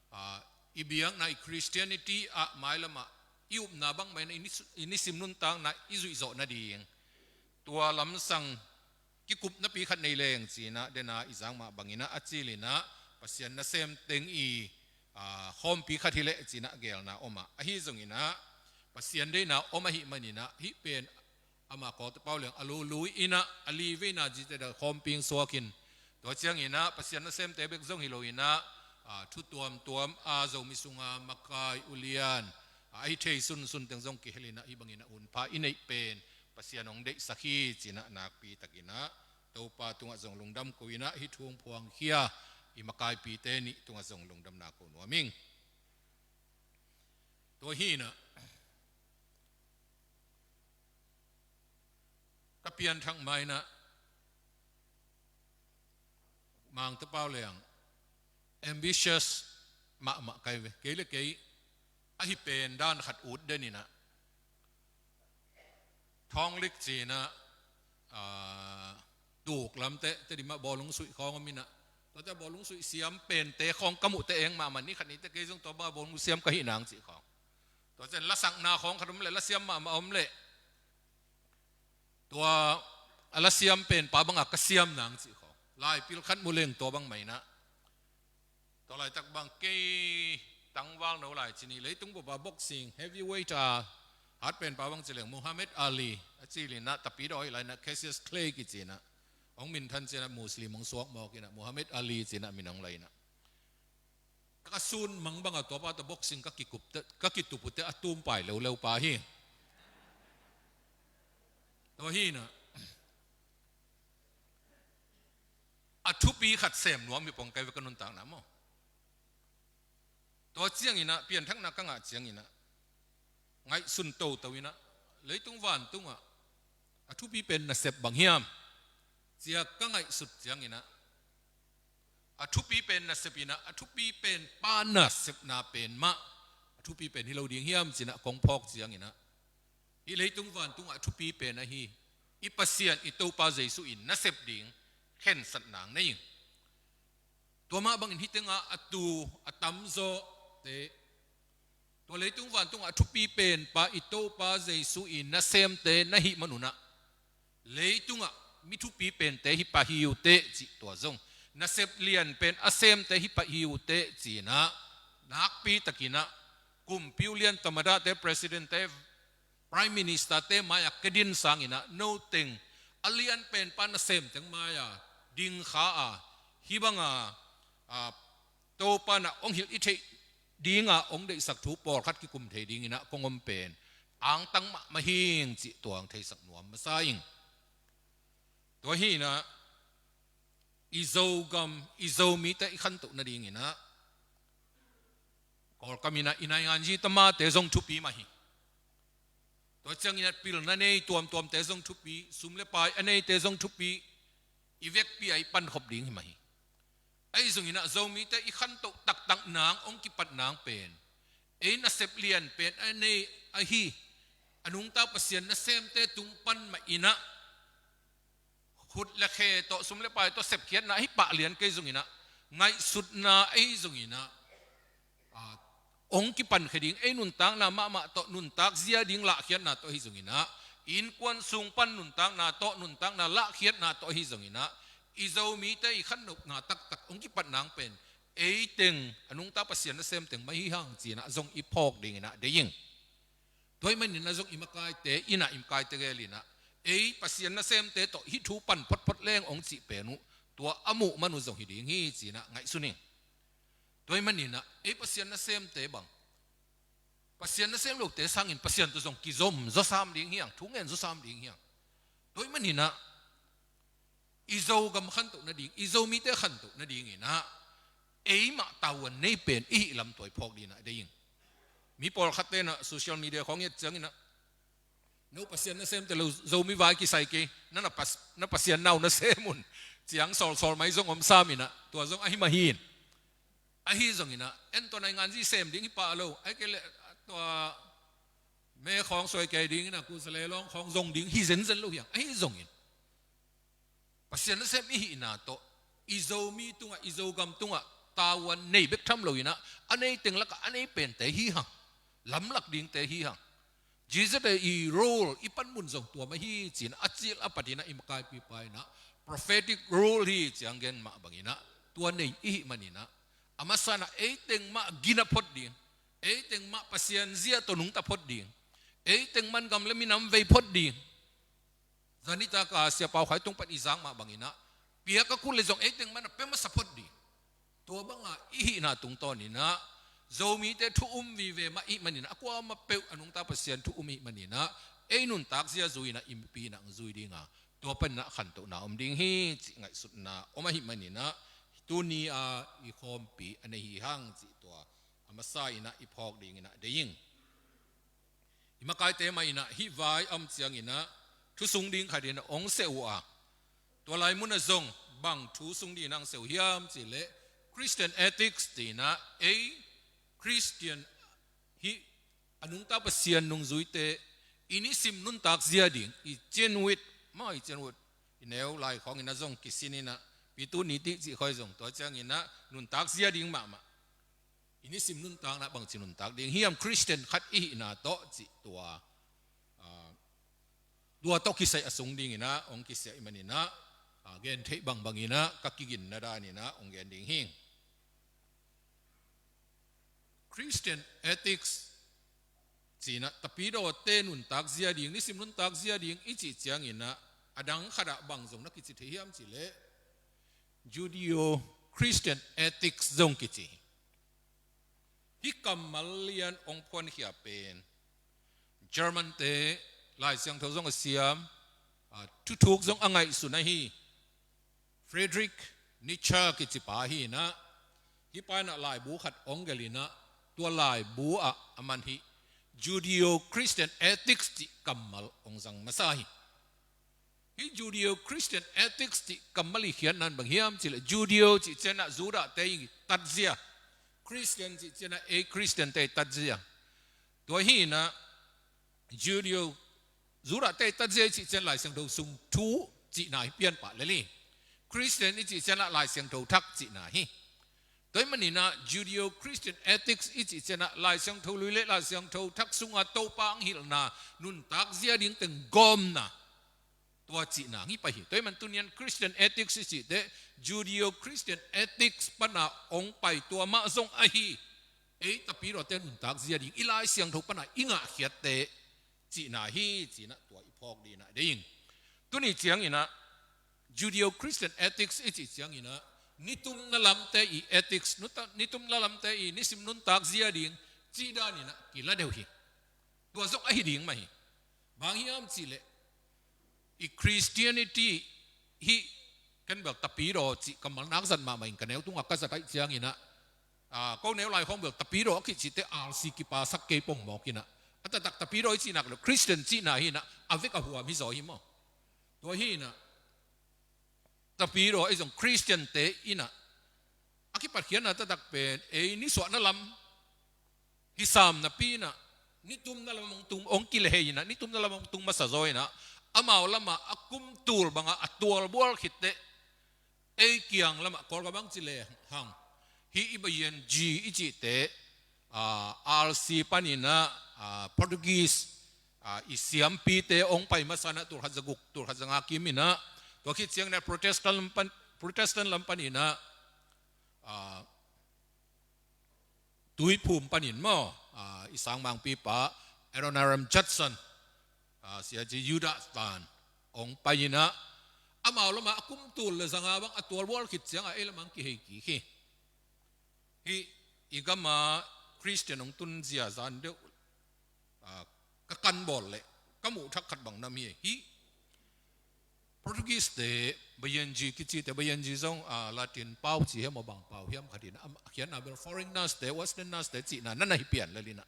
a, i biakna, i Christianity ah mailamah i upna bangmah inah i ni, i nisim nuntakna i zuihzawh nading tua lamsang kikupnapi khat nei leng cinah dena i zak mah banginah a cilinah Pasian nasem teng i, a, khawmpi khat hileh cinah gelna om ah, ahi zonginah Pasian deihna om ahih maninah hih pen ama Kawlte pau leng a lului inah a li veina zite da khawmpi ong suakin, tua cianginah Pasian nasemte bek zong hi loinah, a, thu tuamtuam a Zomi sunga makai ulian, a, ahi thei sunsun teng zong kihelinah hih banginah hunpha i neih pen Pasian ong deihsak hi cinah nakpi takinah Topa tungah zong lungdam ko inah hih thu ong phuangkhia i makaipite nih tungah zong lungdamna ko nuam ing. Tua hinah ka pianthak mainah Mangte pau leng ambitious mahmah kai ve. Kei le kei ahi pen dan khat ut deninah thawnglik cinah, a, tuk lamte Tedim ah bawlung suih khawng om inah, tuate bawlung suih siam pente khawng ka muhte eng mahmah, ni khat nite kei zong tua bang bawlung siam ka hih nang cih khawng. Tua cian lasakna khawng khat om leh, lasiam mahmah om leh tua a lasiam penpa banga ka siam nang cih khawng. Laipil khat mu leng tua bang mainah tua laitak bang kei tangval no lai cini leitung bupa boxing heavyweight a hat penpa bang ci leng Muhammad Ali a cilinah tapi dawi lainah Cassius Clay kicinah ong minthan cinah Muslim ong suak mawkinah Muhammad Ali cinah min ong lainah ka sun mang banga tuapa ta boxing ka kikup te, ka kitup uh te a tumpai leuleu pa hi. Tua hinah a thupi khat sem nuam hi pong kai ve ka nuntakna maw. Tua cianginah pianthakna ka ngah cianginah ngaihsun toto inah leitung vantungah a thupi pen nasep bang hiam cia ka ngaihsut cianginah a thupi pen nasep inah a thupi pen pa nasepna pen mah a thupi pen hi lo ding hiam cinah kong phawk cianginah hih leitung vantungah a thupi pen ahi i Pasian i Topa Jesu in nasep ding khensat nang nei ing. Tua mah bangin hih tengah a tu a tamzawhte tua leitung vantungah a thupi penpa i Topa Jesu i nasemte na hih manunah leitungah mi thupi pente hi pah hi uh teh cih tua zong nasep lian pen a semte hi pah hi uh teh cinah nakpi takinah kumpi ulian tamadahte presidentte Prime Ministerte mai-ah ka din sanginah noteng a lian penpa nasem teng mai-ah dingkha a hih banga, a, Topa na ong hilh i theih dinga ong deihsak thu pawlkhat kikum thei dinginah kong om pen angtang mahmah hing cih tuang theisak nuam masa ing. Tua hinah i Zogam i Zomite i khantoh nadinginah Kawlkam inah i naingan zi tamate zong thupi mah hi. Tua cianginah pilna nei tuamtuamte zong thupi, sum le pai a neite zong thupi, i vekpi a i pankhop ding hi mah hi. Ahi zonginah Zomite i khantoh taktak nang ong kipat nang pen ei nasep lian pen a nei ahi a nungta Pasian nasemte tung pan mah inah khut le khe tawh sum le pai tawh sepkhiatna ahi pah lian kei zonginah ngaihsutna ahi zonginah, a, ong kipankhia ding ei nuntakna mahmah tawh nuntak zia ding lahkhiatna tawh ahi zonginah innkuan sung pan nuntakna tawh nuntakna lahkhiatna tawh ahi zonginah i Zomite i khantohna taktak ong kipat nang pen eiteng a nungta Pasian nasemteng mah hi hang cinah zong i phawk dinginah deih ing. Tua ahih maninah zong i makaite inah i makaite gelinah ei Pasian nasemte tawh hih thu pan photphot leng ong cih pen uh tua a muh man uh zong hi ding hi ci-in ah ngaihsun ing. Tua ahih manin ah ei Pasian nasemte bang, Pasian nasem lote sangin Pasian tawh zong kizom zaw sam ding hi hang, thu ngen zaw sam ding hi hang. Tua ahih manin ah i Zogam khantoh nading, i Zomite khantoh nadingin ah eimah tavuan nei pen i hih lam tua i phawk dingin ah deih ing. Mi pawlkhatte in ah social media khawng i et ciangin ah, "No Pasian nasemte lo, Zomi vai kisai kei, na, na, pas, na Pasian nau na sem un," ciang sawlsawl mai zong om sam in ah, tua zong ahi mah hi in. Ahi zongin ah, en tua nainganzi sem ding hi pah lo, ahih kei leh tua me khawng suai kei dingin ah, kusa le lawng khawng zong ding hi zenzen lo hi hang. Ahi zongin Pasian nasem i hihna tawh i Zomi tungah, i Zogam tungah tavuan nei bek tham lo in ah, a nei teng lakah a nei pente hi hang, lamlak dingte hi hang. Jesuh te i role, i panmun zong tua mah hi ci-in a cil a patin ah i makaipipa in ah prophetic role hi ciang gen mah bangin ah tua nei i hih manin ah, a masa in ah ei teng mah gina phot ding, ei teng mah Pasian zia tawh nungta phot ding, ei teng mah gam le minam vei phot ding, zanitak a Sia Pau Khai tung pan i zak mah bangin ah, piak a kul le zong ei teng mah na pia masa phot ding. Tua banga i hihna tungtawnin ah Zomite thu um vive mah i hih manin ah, a kuamah peuh a nungta Pasian thu um i hih manin ah, ei nuntak zia zui in ah i mipi in ah hong zui ding a, tua panin ah khantohna om ding hi cih ngaihsutna om ahih manin ah, tuni a i khawmpi a nei hi hang cih tua a masa in ah i phawk dingin ah deih ing. I makaite mah in ah hih vai a om ciangin ah thu sung ding khat in ah hong seh uh a, tua lai mun ah zong bang thu sung dingin ah hong seh uh hiam cih leh Christian ethics ci-in ah, ei Christian hih a nungta Pasian nungzuite i nisim nuntak zia ding, i Chin Wit maw, i Chin Wit, i neu lai khawngin ah zong kisin in ah, pi tu ni tih cih khawng zong, tua ciangin ah nuntak zia ding mahmah. I nisim nuntakna bangci nuntak ding hiam Christian khat i hihna tawh cih tua, ah, tua tawh kisai a sung dingin ah hong kisia i hih manin ah, ah, gen theih bangbangin ah ka kiginna danin ah hong gen ding hi. Christian ethics ci-in ah, tapidawte nuntak zia ding, nisim nuntak zia ding i cih ciangin ah, a dang khat ah bang zong na kici thei hiam cih leh Judeo-Christian ethics zong kici hi. Hih kammal lian hong phuankhia pen German-te Lai Siangtho zong a siam, ah, thuthuk zong a ngaihsun ahi Friedrich Nietzsche kici pa hi in ah, hih pa in ah laibu khat hong gelh in ah, tua laibu ah aman hih Judeo-Christian ethics cih kammal hong zang masa hi. Hih Judeo-Christian ethics cih kammal i khiatna in bang hiam cih leh, Judeo cih ciangin ah Judahte i tatzia, Christian cih ciangin ah ei Christian-te i tatzia. Tua hi in ah Judeo, Judahte i tatzia i cih ciang Lai Siangtho sung thu cihna hi pian pah lel hi. Christian i cih ciangin ah Lai Siangtho thak cihna hi. Tua ahih manin ah Judeo-Christian ethics i cih ciangin ah Lai Siangtho Lui le Lai Siangtho thak sunga Topa hong hilhna nuntak zia ding teng gawmna, tua cihna hi pah hi. Tua ahih man tuni-in Christian ethics i cih teh Judeo-Christian ethics pana hong pai, tua mah zong ahi, ei tapidawte nuntak zia ding i Lai Siangtho pana i ngahkhiatte cihna hi ci-in ah tua i phawk dingin ah deih ing. Tuni ciangin ah Judeo-Christian ethics i cih ciangin ah nitumna lamte i ethics, nuta-, nitumna lamte i nisim nuntak zia ding cih danin ah kila deuh hi. Tua zong ahi ding mah hi. Bang hiam cih leh, i Christianity hih, ken bel tapidaw cih kammal nak zat mahmah in ka neu tungah ka zat ahih ciangin ah, ah, ko neu lai khawng bel tapidaw a kicihte R C kipasak kei pongmawk in ah, a taktak tapidaw i cih nak leh Christian cihna hi in ah, a vek a huam hi zaw hi maw. Tua hi in ah, tapidaw ahi zong Christian-te in ah, a kipatkhiatna taktak pen ei nisuahna lam hi sam napi in ah, nitumna lam hong tung, hong kilehei in ah, nitumna lam hong tung masa zaw in ah, amau lamah a kum tul bangah a tualbual khit teh ei kiang lamah, Kawlgam bang ci lehang, hih i bayan G i cihte, ah, R C panin ah, ah, Portuguese, ah, i siampite hong pai masa in ah, tulkhat zaguk, tulkhat zanga kim in ah, tua khit ciangin ah Protestant lam pan, Protestant lam panin ah, ah, Tuiphum panin maw, ah, i sangmangpipa Adoniram Judson, ah, sia ci Judah tan hong pai in ah, amau lamah a kum tul le zanga bang a tualbual khit ciangah ei lamah ang kihei kik hi. Hih i gama Khristian hong tunzia zan deuh, ah, ka kan bawl leh ka muh thak khat bang nam hi. Hih Portuguese te, Bayenji kicite, Bayenji zong, ah, Latin pau ci hiam aw bang pau hiam khat inah, a khiatna bel foreign nurse te, western nurse te cihna na na hi pian lel inah.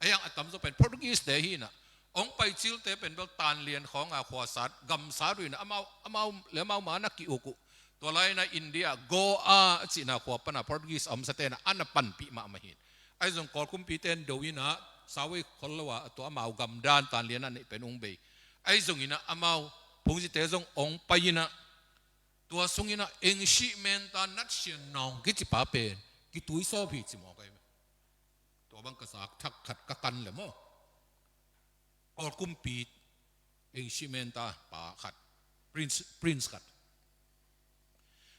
A hiang a tamzaw pen Portuguese te hi inah. Hong pai cilte pen bel tanlian khawnga khuasat, gamsat uh inah, amau, amau le amau ma na ki-uk uh. Tua lai inah India, Goa a cihna khua pana Portuguese a omsate inah, a na panpih mahmah hi. Ahi zong Kawl kumpite in do inah, sawt khol lo a, tua amau gamdan tanlian a neih pen ung bei. Ahi zong inah amau phungzite zong hong pai inah, tua sung inah Eng Shih Menta Nat Sian Nawng kici pa pen kituisawp hi ci mawk ahi ve. Tua bang ka zak thak khat ka kan le maw. Kawl kumpi Eng Shih Menta pa khat, prince, prince khat.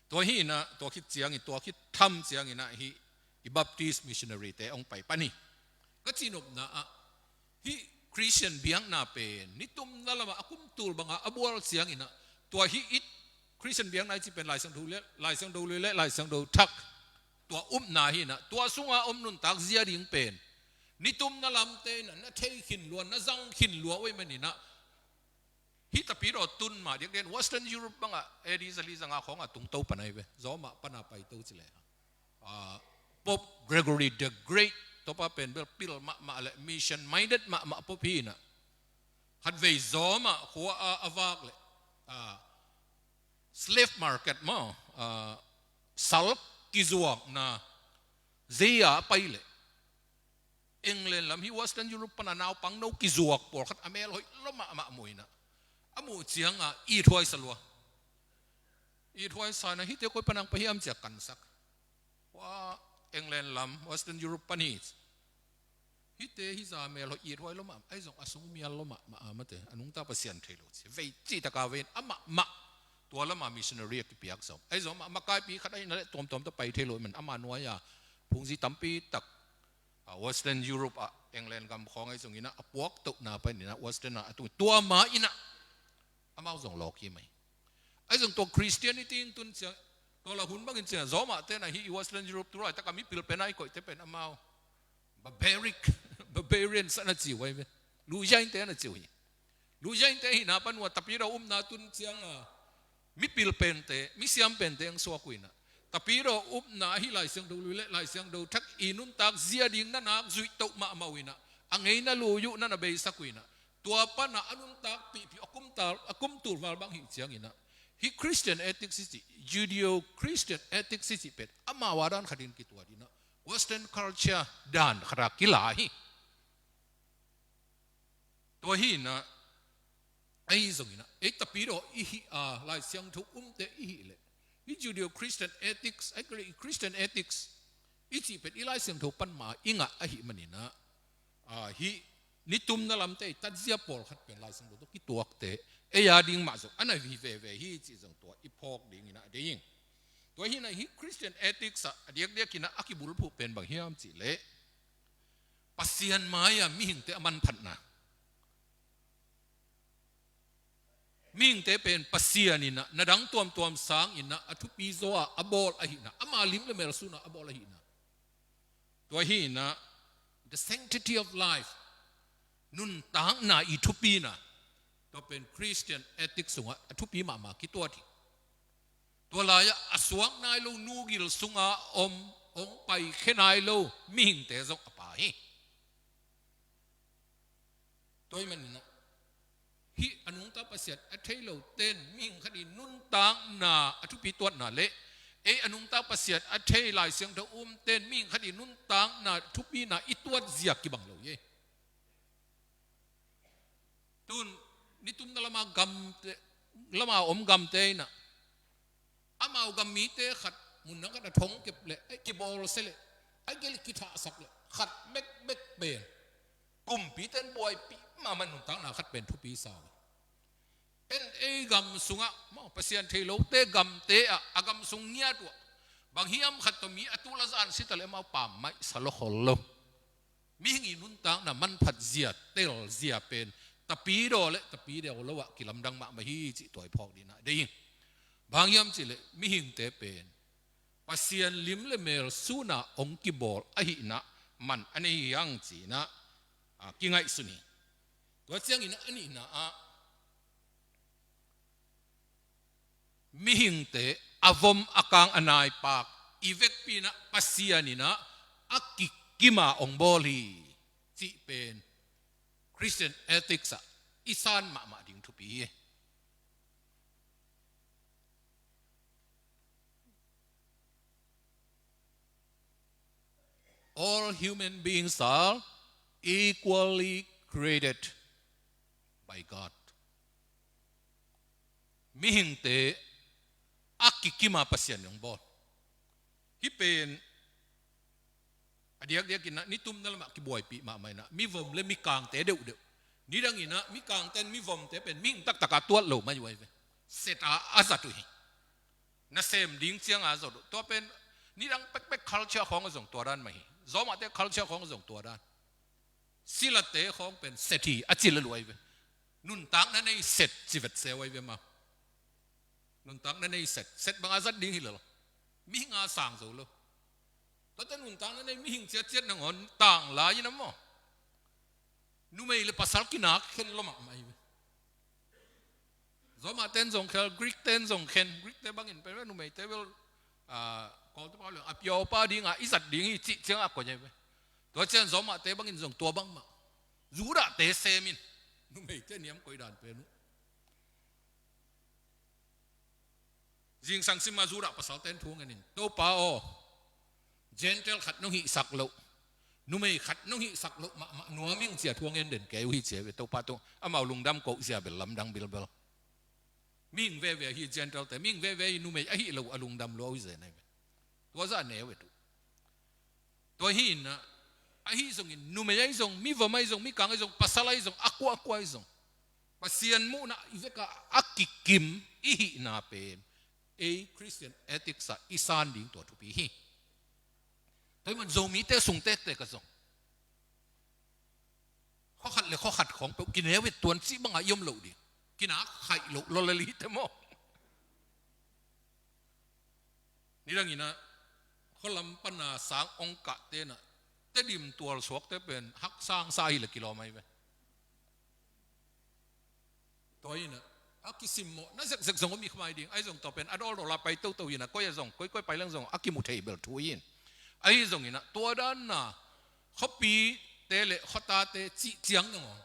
Tua hi inah, tua khit ciangin, tua khit tham ciang inah hih i Baptist missionary te hong pai pan hi. Ka cihnopna ah, hih Khristian biakna pen nitumna lamah a kum tul bangah a bual ciang inah, tua hih i Khristian biakna i cih pen Lai Siangtho le, Lai Siangtho lui le Lai Siangtho thak, tua upna hi inah, tua sunga om nuntak zia ding pen nitumna lamte inah na thei khin lua, na zang khin lua uh ahih man inah, hih Tapidaw tun mah diakdiak in Western Europe bangah A D zali zanga khawnga tungto pan ahi ve. Zawmah pana paito ci leh, ah, Pope Gregory the Great, tua pa pen bel pil mahmah le mission minded mahmah pope hi inah, khatvei Zawmah khua a, a vak leh, ah, slave market maw, ah, sal kizuakna zei-a a pai leh, England lam, hih Western Europe pana naupang no kizuak pawlkhat a mel hoih lua mahmah mu inah, a muh ciangah ithuaisa lua. Ithuaisa inah, hihte koi pana hong pai hiam ci-a kansak. Hua England lam, Western Europe pan hi. Hihte hih zah mel hoih ithuai lua mahmah, ahi zong a sung mial lua mahmah a, mate, a nungta Pasian thei lo ci. Vei cihtak a vei in amah mah tua lama missionary a kipiak zong. Ahi zong amah makaipi khat ahih na leh tuamtuam tawh pai thei lo ahih man, ama nuai-a phungzi tampi tak, ah, Western Europe ah, England gam khawng ahi zong inah, a puaktohna pan inah Western ah a tung, tua ma inah amau zong lawk hi mai. Ahi zong tua Christianity in tun ciang, tua la hun bangin ciang, Zawmah te inah hih Western Europe tu laitak a mipil pen a i koihte pen amau barbaric, barbarians a na ci uh ahi ve. Luhyain te a na ci uh hi. Luhyain te hihna pan uh a Tapidaw upna tun ciang a, mipil pente, misiam pente hong suak uh inah, Tapidaw upna ahi Lai Siangtho lui le Lai Siangtho thak i nuntak zia ding na nak zuihtoh mahmah uh inah, a ngeina lui uh na na beisak uh inah, tua pana a nuntakpihpih a kum tal, a kum tul val bang hih ciang inah, hih Christian ethics i cih, Judeo-Christian ethics i cih pen amau a dan khatin kituat inah, Western culture dan khata kila hi. Tua hi inah, ahi zong inah, ei Tapidaw i hih a, Lai Siangtho umte i hih leh, hih Judeo-Christian ethics, ei Christian ethics i cih pen i Lai Siangtho pan mah i ngah ahih man inah, ah, hih nitumna lamte i tatzia pawlkhat pen Lai Siangtho tawh kituakte, ei a ding mah zong a na hi veve hi cih zong tua i phawk ding inah deih ing. Tua hi inah hih Christian ethics ah a diakdiak inah a kibulphuh pen bang hiam cih leh, Pasian mai-ah mihingte a manphatna. Mihingte pen Pasian inah, na dang tuamtuam sang inah, a thupi zaw-a a bawl ahihna, ama lim le mel sun-a a bawl ahihna. Tua hi inah, the sanctity of life, nuntakna i thupina, tua pen Christian ethics sungah a thupi mahmah kituat hi. Tua lai-ah a suak nai lo, nugil sunga om, hong paikhia nai lo mihingte zong a pha hi. Tua ahih man inah, hih a nungta Pasian a thei lote in mihing khat i nuntakna a thupi tuatna le, ei a nungta Pasian a thei Lai Siangtho umte in mihing khat i nuntakna thupina i tuat zia kibang lo hi. Tun nitumna lama gamte, lama om gamte inah, amau gam mite khat mun dang khat a thong kep leh, ei kibawlsia leh, ei gel kithahsak leh, khat bekbek pen kumpite in buaipih mahmah nuntakna khat pen thupi sa uh. En ei gam sungah maw, Pasian thei lote gamte ah, a gam sung ngiat uh ah, bang hiam khat tawh mi a tul a zan si ta leh amau pammaih sa lua khol lo. Mihing i nuntakna manphat zia, tel zia pen Tapidaw le Tapidaw lo ah kilamdang mahmah hi cih tua i phawk ding inah deih ing. Bang hiam cihleh mihingte pen Pasian lim le mel suna hong kibawl ahihna man a nei hi hang ci-in ah, a, kingaihsun hi. Tua ciangin a nihna ah mihingte a vom a kang a naipak i vekpi in ah Pasian in ah a kikima hong bawl hi cih pen Christian ethics ah i san mahmah ding thupi hi. All human beings are equally created by God. Mihingte a kikima Pasian in hong bawl. Hih pen a diakdiakin ah nitumna lamah kibuaipih mahmah in ah mivom le mikangte deuhdeuh. Nidangin ah mikangte in mivomte pen mihing taktak a tuat lo mai uh ahi ve. Set a a zat uh hi. Nasem ding ciang a zat uh. Tua pen nidang pekpek culture khawng a zong tua dan mah hi. Zawmahte culture khawng a zong tua dan. Silate khawng pen set hi a ci lel uh ahi ve. Nuntakna nei set ci vetseu ahi ve maw. Nuntakna nei set, set bang a zat ding hi lel. Mihing a sang zo lo. Tuate nuntakna nei mihing ciatciat nangawn tang lai in ah maw, numei le pasal kinak khen lua mahmah hi ve. Zawmahte in zong khel, Greekte in zong khen, Greekte bangin pen numeite bel, ah, Kawlte pau le a piaupa ding a i zat ding hi cih ciang a koih hi ve. Tua ciang Zawmahte bangin zong tua bangmah. Judahte sem in numeite niam koih dan pen uh. Zingsang sim a Judah pasalte in thu hong en in, Topa aw, Gentile khat nong hihsak loh, numei khat nong hihsak loh mahmah nuam ing ci-a thu hong en den kei uh hi ci hi ve. Topa tung amau lungdam kohzia bel lamdang bilbel. Mihing veve ahi Gentilelte, mihing veve ahi numei ahih loh a lungdam lua uh hi zen ahi ve. Tua zah neu et uh. Tua hi in ah, ahi zongin numei ahi zong, mivom ahi zong, mikang ahi zong, pasal ahi zong, a kua a kua ahi zong, Pasian muhna i vek a a kikim i hihna pen ei Christian ethics ah i san ding tua thupi hi. Tua hi man Zomite sung tektek ah zong khua khat le khua khat khawng peuh kineu et tuan cih bang a i om loh ding. Kinak khaih loh lua lel hi te maw. Nidangin ah khua lam pan a sang hong kahte in ah Tedim tualsuakte pen haksangsa hi le kilawm ahi ve. Tua hi in ah a kisimmawhna zekzek zong om hi kha mai ding. Ahi zong tua pen a dawldawl a pai toto hi in ah koi a zong, koikoi pai leng zong a kimu thei bel thu hi in. Ahi zongin ah tua dan a khuapite le khuatate cih ciang nangawn,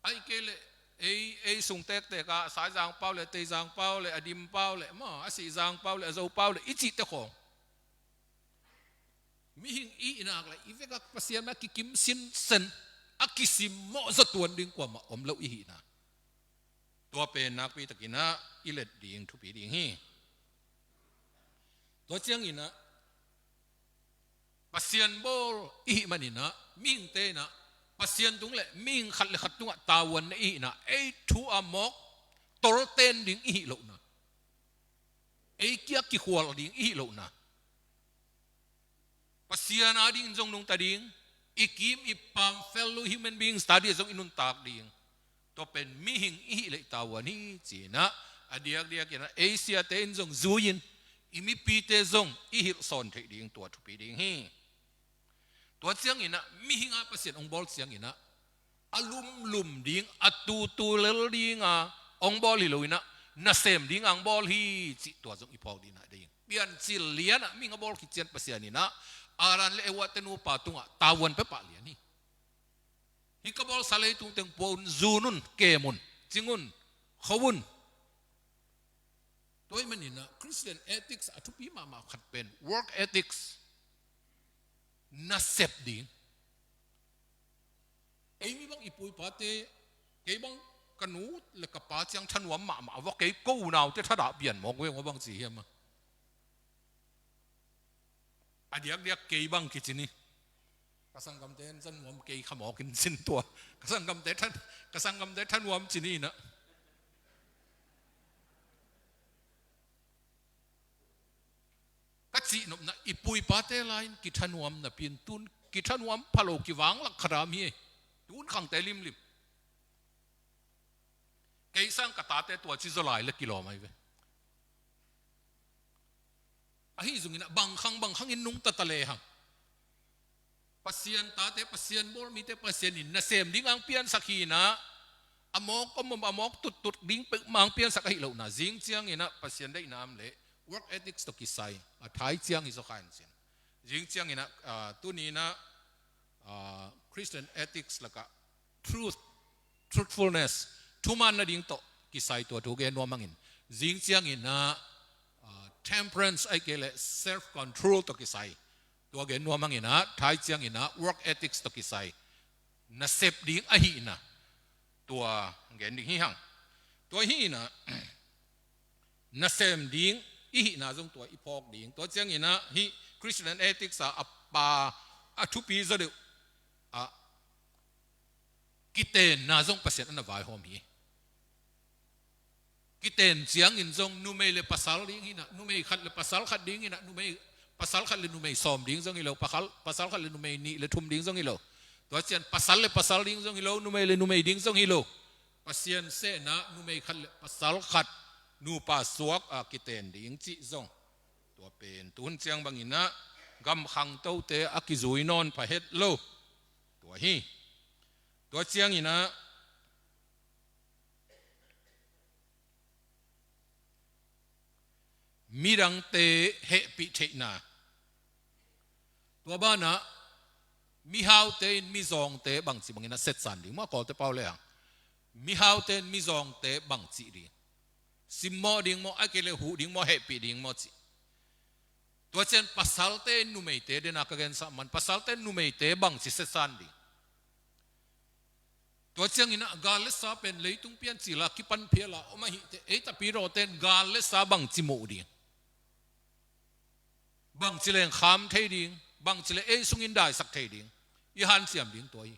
ahih kei leh ei, ei sung tektek ah Saizang pau le, Teizang pau le, a Dim pau le maw, a Sihzang pau le, a Zo pau le i cihte khawng, mihing i hihna leh i vek a Pasian a kikim sinsen, a kisimmawh zaw tuan ding kuamah om lo i hihna, tua pen nakpi takin ah i let ding thupi ding hi. Tua ciangin ah Pasian bawl i hih manin ah mihingte in ah Pasian tung le mihing khat le khat tungah tavuanna i hihna, ei thu a mawk tolten ding i hih lohna, ei kia kikhual ding i hih lohna, Pasian adingin zong nungta ding, i kim i pam fellow human beings ta ding a zong i nuntak ding, tua pen mihing i hih leh tavuan hi ci-in ah, a diakdiakin ah ei siate in zong zui-in i mipite zong i hilhsawn theih ding tua thupi ding hi. Tua ciangin ah mihing a Pasian hong bawl ciangin ah a lumlum ding, a tutu lel ding a hong bawl hi lo in ah nasem ding a hong bawl hi cih tua zong i phawk ding ah ding. Piancil lian ah mihing a bawl khit ciang Pasian in ah Adam le Eva te nupa tungah tavuan pia pah lian hi. Hih ka bawlsa leitung teng pua un, zun un, kem un, cing un, kho un. Tua ahih manin ah Christian ethics a thupi mahmah khat pen work ethics, nasep ding. Ei mi bang i pu i pate, kei bang ka nu le ka pa ciang thanuam mahmah vua, kei ko unaute thadah pian mawk veng aw bang ci hiam a. A diakdiak kei bang kici ni. Ka sanggamte in thanuam kei kha mawk in cin tua. Ka sanggamte than, ka sanggamte thanuam ci ni in ah. Ka cihnopna i pu i pate lai-in kithanuam napi-in tun kithanuam pha lo kivang lak khat a om hi. Tun khangte limlim. Kei sang ka tate tua ci zaw lai le kilawm ahi ve. Ahi zongin ah bang khang bang khangin nungta ta lehang, Pasian tate, Pasian bawl mite Pasian in nasem ding ang piansak hi-in ah, a mawk om om, a mawk tuttut ding peuhmah ang piansak ahi lohna. Zing ciangin ah Pasian deihna om leh work ethics tawh kisai a thai ciang hi zaw kha in cin. Zing ciangin ah, ah, tuni-in ah, ah, Christian ethics lakah truth, truthfulness, thuman nading tawh kisai tua thu gen nuam hangin. Zing ciangin ah, ah, temperance ahih kei leh self control tawh kisai tua gen nuam hangin ah, thai ciangin ah work ethics tawh kisai nasep ding ahihna tua gen ding hi hang. Tua hi-in ah nasem ding i hihna zong tua i phawk ding. Tua ciangin ah hih Christian ethics a, a pa a thupi zaw deuh ah, kitenna zong Pasian a na vaihawm hi. Kiten ciangin zong numei le pasal ding hi-in ah, numei khat le pasal khat ding hi-in ah, numei, pasal khat le numei sawm ding zong hi lo, pasal, pasal khat le numei nih le thum ding zong hi lo. Tua ciang pasal le pasal ding zong hi lo, numei le numei ding zong hi lo. Pasian sehna numei khat le pasal khat nupa suak a kiten ding cih zong. Tua pen tuhun ciang bangin ah gam khangtote a kizui nawn pha het lo. Tua hi. Tua ciangin ah midangte hehpih theihna. Tua banah mihaute in mizawngte bangci bangin a setsan ding maw, Kawlte pau lehang. Mihaute in mizawngte bangci ding. Simmawh ding maw, ahih kei leh huh ding maw, hehpih ding maw cih. Tua ciang pasalte in numeite, dena ka gensah man, pasalte in numeite bangci setsan ding. Tua ciangin ah gal le sa pen leitung piancil a kipan phial a om ahih teh, ei tapidaw ten gal le sa bangci muh ding, bangci leng kham thei ding, bangci le ei sungin daisak thei ding, i hanciam ding tua hi.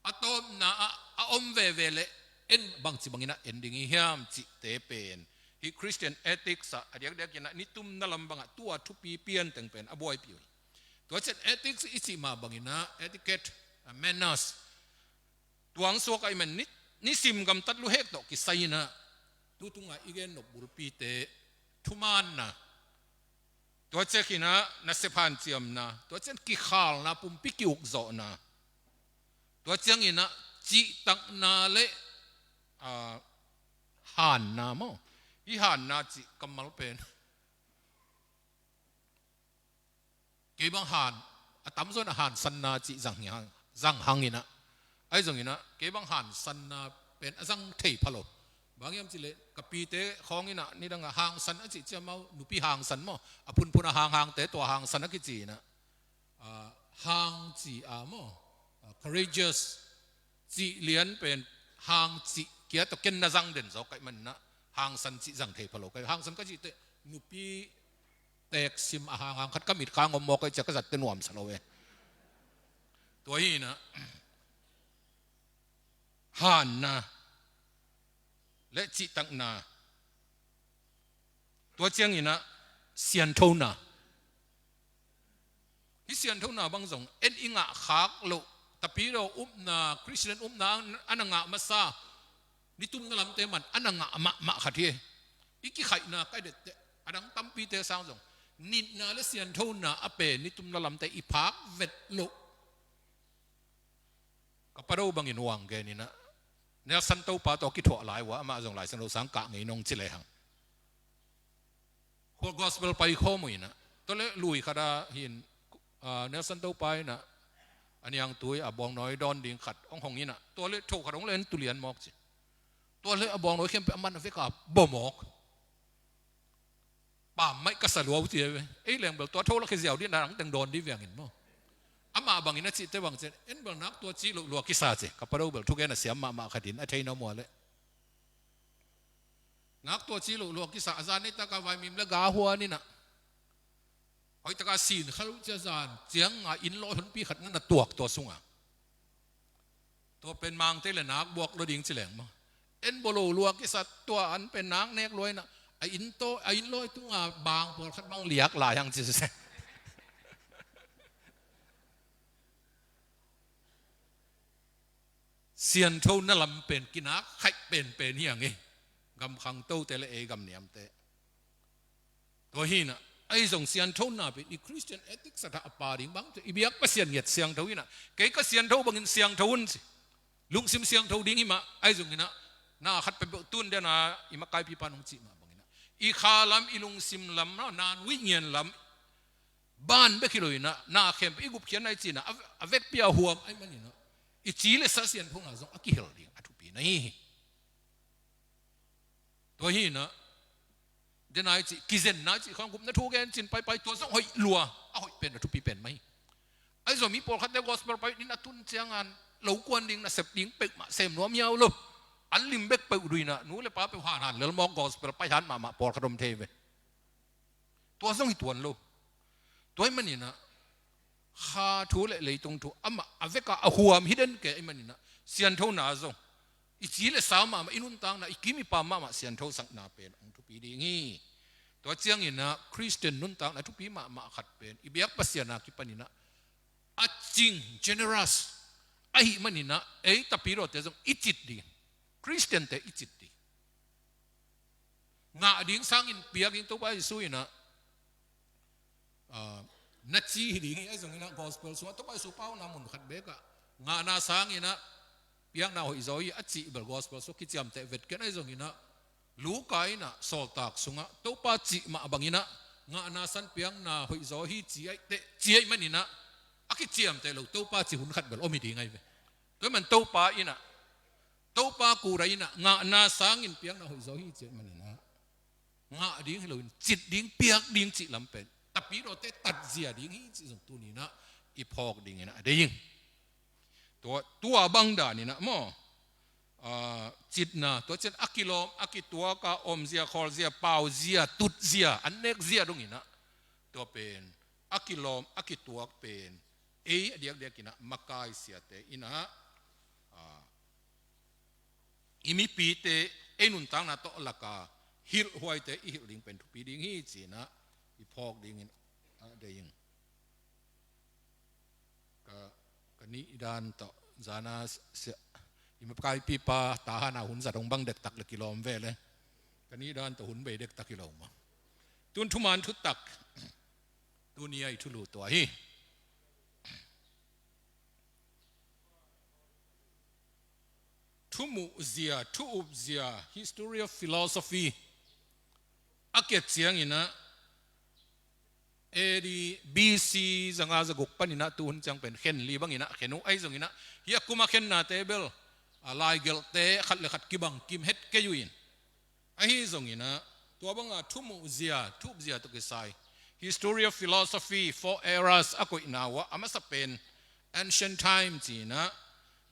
A tawpna ah a om veve leh en bangci bangin ah en ding hi hiam cihte pen hih Christian ethics ah a diakdiakin ah nitumna lam bangah tua thupi pian teng pen a buaipih uh hi. Tua ciang ethics i cih mah bangin ah etiquette, ah, manners, tuang suak a i man ni, nisim gamtat luhek tawh kisai-in ah, tu tungah i gen nop bulpite, thumaanna, tua ciangin ah nasep hanciamna, tua ciang kikhalna, pumpi ki-ukzawhna, tua ciangin ah cihtakna le, ah, hanna maw. Hih hanna cih kammal pen kei bang han, a tamzaw in a hansanna cih zang hi hang, zang hang in ah. Ahi zongin ah kei bang hansanna pen a zang thei pha lo. Bang hiam cih leh ka pite khawng in ah nidang a hangsan a cih ciang amau nupi hangsan maw, a phunphun a hanghangte tua hangsan a kici in ah. Ah, hang ci a maw, ah, courageous cih lian pen hang cih kia tawh ken na zang den zaw ka hih manin ah hangsan cih zang thei pha lo ka hi. Hangsan ka cih teh nupi teek sim a hanghang khat ka mitkhang om mawk ahih ciang ka zatte nuamsa lo e. Tua hi in ah hanna le cihtakna, tua ciangin ah sianthona. Hih sianthona bang zong en i ngah khak loh, tapidaw upna, Christian upna a na ngah masa, nitumna lamte man a na ngah mahmah khat hi. I kikhaihna ka i detteh, a dang tampite sang zong nitna le sianthona a pen nitumna lamte i phak vet loh. Ka pa do bangin uang gen in ah, Nelson Topa tawh kithuah lai uh a, amah zong Lai Siangtho sang kah ngei nong ci lehang. Khua gospel pai khawm uh in ah, tua leh lui khat ah hin, ah, Nelson Topa in ah a niangtui a buangnawi dawn ding khat hong hong in ah, tua leh tho khat hong len tulian mawk ci. Tua leh a buangnawi khempeuh a man a vek a bawmawk. Pammaih ka sa lua uh ci e ve. Ei leng bel tua tho lak hi ziau dih, na dang teng dawn dih viangin maw. Amah bangin a cihte bang cian, en bel nak tua ci loh lua kisa ci. Ka pa do bel thugen a siam mahmah khat in a thei na mua leh. Nak tua ci loh lua kisa, a zan neitaka vaimim le ga huan in ah, hoihtaka sin kha lo ci a, zan ciang a inn lawi honpi khat na na tuak tua sungah. Tua pen mangte le nak buak lo ding ci leng maw. En bolo lua kisa, tua an pen nak nek lua in ah, a inn to, a inn lawi tunga bang pawlkhat bang liak lai hang ci sese. Sianthona lam pen kinak khaih penpen hi hang e. Gam khangtote le ei gam niamte. Tua hi in ah, Ahi zong sianthona pen i Christian ethics a tha a pa ding bang, i biak Pasian ngiat siangtho inah, kei ka siantho bangin siangtho un ci. Lungsim siangtho ding hi mah, ahi zong inah, na khat peuhpeuh tun dena i makaipipa nong cih mah bang inah, i kha lam, i lungsim lam, na nuih ngian lam, ban bek hi lo inah, na khempeuh i gupkhiatna i cihna, a, a vekpi a huam ahih man inah, i ci le sa sianthona zong a kihel ding a thupi na hi hi. Tua hi inah, dena i cih, kizenna i cih khawng gupna thu gen cin paipai, tua zong hoih lua, a hoih pen a thupi pen mah hi. Ahi zong mi pawlkhatte gospel pai din a tun ciangan, lo kuan ding, nasep ding peuhmah sem nuam hiau lo. An lim bek peuh duh inah, nu le pa peuh hanhan lel mawk, gospel pai han mahmah pawlkhat om thei ve. Tua zong hi tuan lo. Tua ahih man inah, kha thu le leitung thu amah a veka a huam hi den kei ahih man inah, sianthona zong i ci le sa mahmah, i nuntakna, i kim i pam mahmah sianthosakna pen hong thupi ding hi. Tua ciang inah Christian nuntakna thupi mahmah khat pen i biak Pasian a kipan inah a cing, generous ahih man inah, ei tapidawte zong i cit ding, Christiante i cit ding. Ngah ding sangin piak ding, Topa Jesu inah, ah, na ci hi ding hi, ahi zong inah gospel sungah Topa Jesu pauna mun khat bekah, ngahna sang inah piakna hoihzaw hi a cih bel gospel sungah kiciamteh vet ken, ahi zong inah Luka inah sawltak sungah Topa cih mah bang inah, ngahna san piakna hoihzaw hi ci ahih teh, ci ahih man inah, a kiciamteh lo Topa cih hun khat bel om hi ding ahi ve. Tua ahih man Topa inah, Topa kura inah, ngahna sangin piakna hoihzaw hi ci ahih man inah, ngah ding hi loin cit ding, piak ding cih lam pen tapidawte tatzia ding hi cih zong tuni inah i phawk ding inah a deih ing. Tua, tua bang dan inah maw, ah, citna, tua ciang a kilawm, a kituak a omzia, khawlzia, pauzia, tutzia, an nekzia dong inah, tua pen a kilawm, a kituak pen ei a diakdiak inah makai siate inah, ah, i mipite, ei nuntakna tawh laka hilhhuaite i hilh ding pen thupi ding hi ci inah i phawk dingin a deih ing. Ka, ka nih dan tawh zana sia, i makaipipa Tahan a hun zat hong bang dektak le kilawm ve le, ka nih dan tawh hun bei dektak hi lo maw. Tun thuman thutak, tuni a i thulu tua hi. Thumuhzia, thu-upzia, history of philosophy a kiat ciang inah, A D, B C zanga zaguk pan inah tuhun ciang pen khen li bang inah khen uh, ahi zong inah hih a kum a khennate bel, a, laigelhte khat le khat kibang kim het kei uh in. Ahi zong inah, tua banga thumuhzia, thu-upzia tawh kisai, History of Philosophy, Four Eras a koihna uh ah, a masa pen Ancient Time ci inah,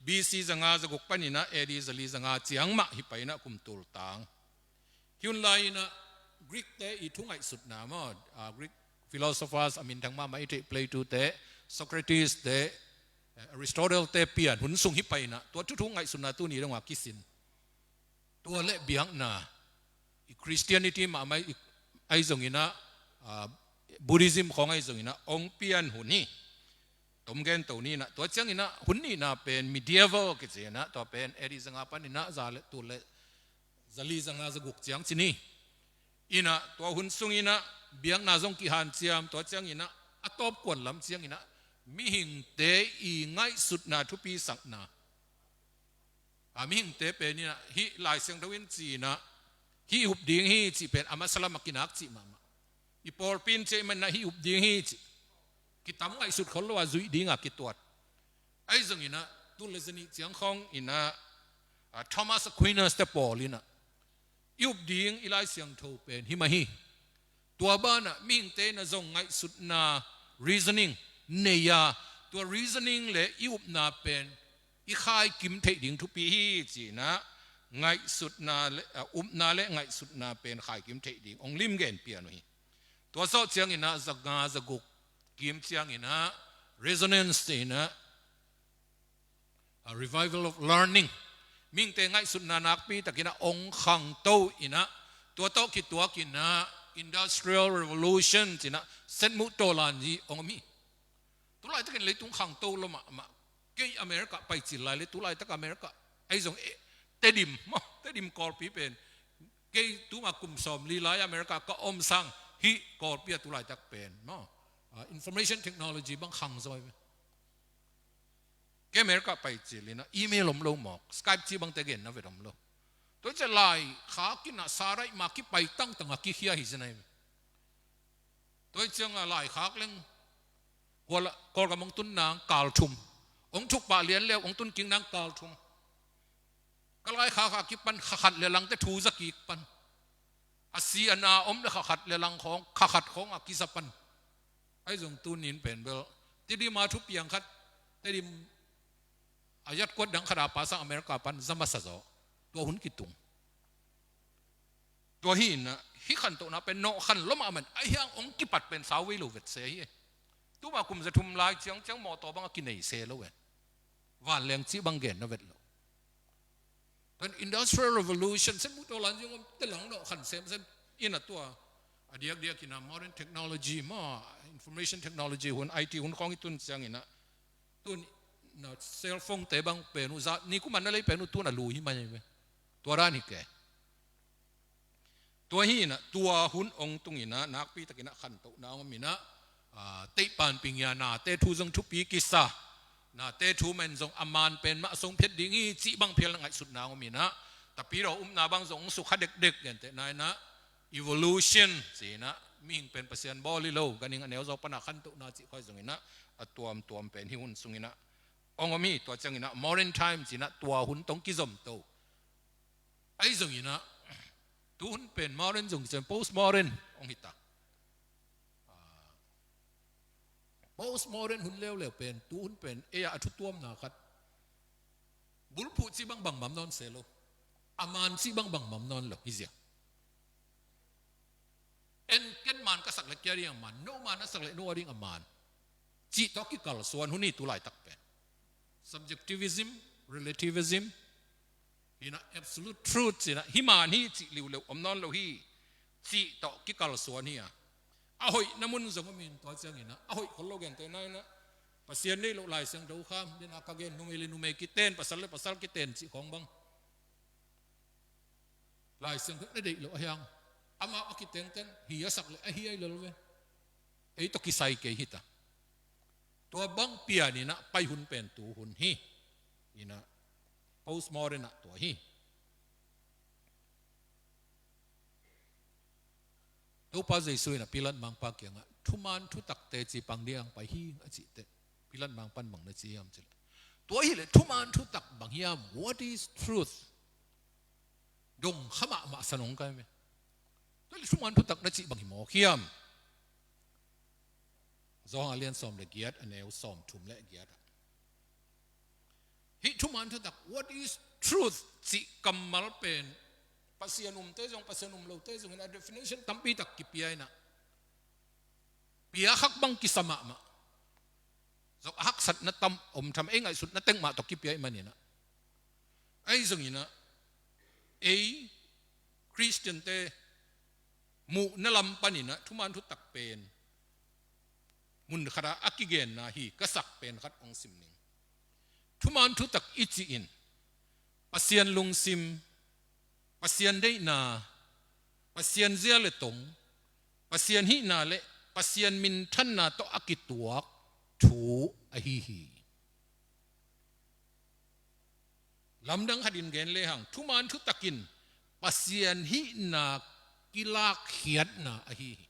B C zanga zaguk pan inah A D zali zanga ciang mah hi pai inah kum tul tang. Hi hun lai inah Greek-te i thu ngaihsutna maw, ah, Greek philosophers a minthang mahmah i theih Plato-te, Socrates-te, eh, Aristotle-te pian hun sung hi pai inah, tua thuthu ngaihsutna tuni dong a kisin. Tua le biakna, i Christianity mahmah i, ahi zong inah, ah, Buddhism khawng ahi zong inah hong pian hun hi. Tom gen to ni inah, tua ciang inah hun nihna pen medieval kici inah, tua pen A D zanga pan inah za le, tul le zali zanga zaguk ciang ci ni. Inah tua hun sung inah biakna zong kihanciam, tua ciang inah a tawpkuan lam ciang inah mihingte i ngaihsutna thupisakna, a, mihingte pen inah hih Lai Siangtho in ci inah hih i up ding hi cih pen a masa lam a kinak cih mahmah. I pawlpi in ci ahih man inah hih i up ding hi cih kitam ngaihsut khol lo a zuih ding a kituat. Ahi zong inah, tul le zanih ciang khawng inah, a, Thomas Aquinas-te pawl inah i up ding i Lai Siangtho pen hi mah hi. Tua banah mihingte inah zong ngaihsutna, reasoning nei a, tua reasoning le i upna pen i khaikim theih ding thupi hi ci inah, ngaihsutna le, a, upna le ngaihsutna pen khaikim theih ding hong lim gen pian uh hi. Tua zawh ciang inah zanga zaguk kim ciang inah resonance ci inah, a, revival of learning, mihingte ngaihsutna nakpi tak inah hong khangto inah, tua tawh kituak inah Industrial Revolution ci inah setmuh tawlan hi hong om hi. Tulaitakin leitung khangto lo mahmah. Kei America pai cil lai le, tulaitak America, ahi zong, eh, Tedim maw, Tedim Kawlpi pen kei tuma kum sawmli lai America ka om sang, Hih Kawlpi a tu laitak pen maw, ah, information technology bang khang zaw hi ve. Kei America pai cil inah email om lo mawk, Skype cih bangte genna vet om lo. Tua hi ciah laikhak inah Sarah ih ma kipai tangtang a kikhia hi zen ahi ve. Tua hi ciangah laikhak leng Kawlgam hong tun nang kal thum, hong thuk pah lian leu hong tun kik nang kal thum. Ka laikhak a kipan kha khat le langte thu za kik pan. A si a na om le kha khat le lang khawng, kha khat khawng a kiza pan. Ahi zong tunin pen bel Tedim a thupiang khat, Tedim a yatkuat dang khat a pasang America pan za masa zaw. Tua hun kitung. Tua hi inah hih khantohna pen nawh khan lua mahmah in, ahi hang hong kipat pen sau vei lo vet se hi. Tuma kum za thum lai ciangciang mawtaw bang a kinei se lo e. Vanleng cih bang genna vet lo. Tua in Industrial Revolution, sen muh tawh lan zing om te lang nawh khan semsem inah tua a diakdiak inah modern technology maw, information technology hun, I T hun khawng i tun ciang inah tun inah cellphone te bang pen uh za ni kuman na lei pen uh tun a lu hi mai hi ve. Tua dan hi kei. Tua hi inah tua hun hong tung inah nakpi tak inah khantohna hong om inah, ah, teihpan ping hia nate thu zong thupi kisa, nate thu men zong a man pen mah song phiat ding hi cih bang phial na ngaihsutna hong om inah, tapidaw upna bang zong hong sukha dekdek gentehna inah evolution ci inah mihing pen Pasian bawl hi lo, ganhing a neu zaw pana khantohna cih khoi zong inah a tuamtuam pen hih hun sung inah hong om hi. Tua ciang inah modern time ci inah tua hun tawh kizom to. Ahi zong inah tu hun pen modern zong kician postmodern hong hi ta. Ah, postmodern hun leuleu pen tu hun pen ei a a thutuamna khat, bulphuh cih bang bangmah om nawn se lo, a man cih bang bangmah om nawn lo hi zia. En ken man ka sak le kei a ding a man, no man a sak le no a ding a man cih tawh kikalsuan hun hi tu laitak pen. Subjectivism, relativism, hi inah absolute truth ci inah hih man hi cih liuleu om nawn lo hi cih tawh kikalsuan hi a. A hoihna mun zong om in tua ciang inah a hoih khol lo gentehna inah Pasian deih loh Lai Siangtho kham, den a ka gen numei le numei kiten, pasal le pasal kiten cih khawng bang Lai Siangtho na deih loh ahi hang amau a kitengteng hi a sak le ahi ai lel ve. Ei tawh kisai kei hi ta. Tua bang pian inah pai hun pen tu hun hi. Inah postmodern ah tua hi. Topa Jesu inah Pilat mangpa kiangah thuman thutak teci pang ding a pai hi a cih teh Pilat mangpan bang na ci hiam cih leh, tua hi leh thuman thutak bang hiam, what is truth? Dong kha mahmah sa nong kai me. Tua hi leh thuman thutak na cih bang hi mawk hiam? Johan a lian sawm le giat, a neu sawm thum le giat ah, hih thuman thutak, what is truth cih kammal pen Pasian umte zong, Pasian um lote zong in a definition tampi tak kipia inah, pia khak bang kisa mahmah. Zong a haksatna tam om tham, ei ngaihsutna teng mah tawh kipia ih man inah, ahi zong inah ei Khristiante muhna lam pan inah thuman thutak pen mun khat ah a kigenna hi. Ka sak pen khat hong sim ning. Thuman thutak i cih in Pasian lungsim, Pasian deihna, Pasian zia le tong, Pasian hihna le Pasian minthanna tawh a kituak thu ahi hi. Lamdang khatin gen lehang thuman thutak in Pasian hihna kilakkhiatna ahi hi.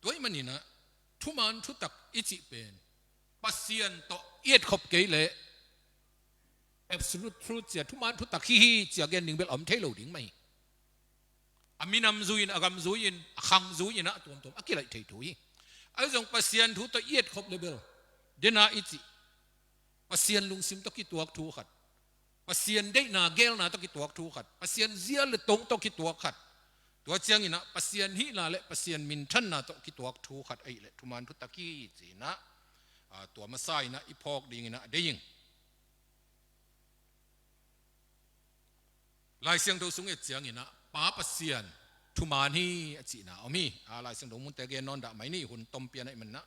Tua ih man inah thuman thutak i cih pen Pasian tawh i etkhop kei leh absolute truth cia, thuman thutak hi hi cia gen ding bel a om thei lo ding mah hi. A minam zui in, a gam zui in, a khang zui inah a tuamtuam a kilaih thei thu hi. Ahi zong Pasian thu tawh i etkhop le bel, dena i cih Pasian lungsim tawh kituak thu khat, Pasian deihna gelna tawh kituak thu khat, Pasian zia le tong tawh kituak khat, tua ciang inah Pasian hihna le Pasian minthanna tawh kituak thu khat ahih leh thuman thutak hi ci inah, a, tua masa inah i phawk ding inah a deih ing. Lai Siangtho sung et ciang inah Pa Pasian thuman hi a cihna om hi. A, Lai Siangtho munte gen nawn dah mai ni, hun tom pian ahih man inah.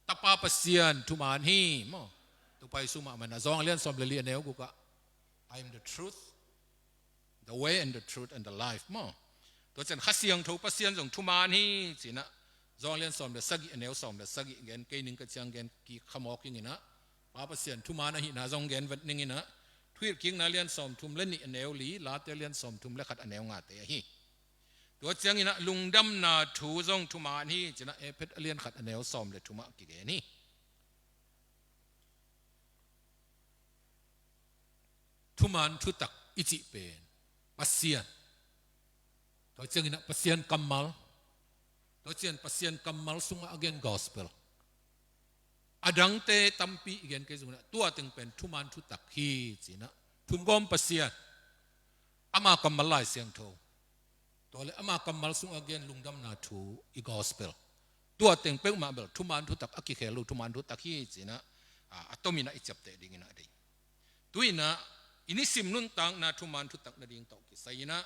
Tapa Pasian thuman hi maw. Topa Jesu mah man inah, Johan a lian sawm le li, a neu guk ah, "I am the truth, the way and the truth and the life," maw. Tua ciang Kha Siangtho Pasian zong thuman hi ci-in ah, Johan lian sawm le sagih a neu sawm le sagih gen kei ning, ka ciang gen kik kha mawk ing in ah, Pa Pasian thuman ahihna zong gen vet ning in ah, Thuhilhkikna lian sawm thum le nih a neu li, Late lian sawm thum le khat a neu ngate ahi. Tua ciangin ah lungdamna thu zong thuman hi ci-in ah, Efesa lian khat a neu sawm le thum ah kigen hi. Thuman thutak i cih pen Pasian, tua ciangin ah Pasian kammal, tua ciang Pasian kammal sungah a gen gospel, a dangte tampi i gen kei zongin ah, tua teng pen thuman thutak hi ci-in ah, thumgawm Pasian, ama kammal Lai Siangtho, tua le ama kammal sungah a gen lungdamna thu, i gospel, tua teng peuhmah bel thuman thutak a kikhel lo, thuman thutak hi ci-in ah, a, a tomin ah i ciapteh dingin ah dei. Tu-in ah i nisim nuntakna thuman thutak nading tawh kisai-in ah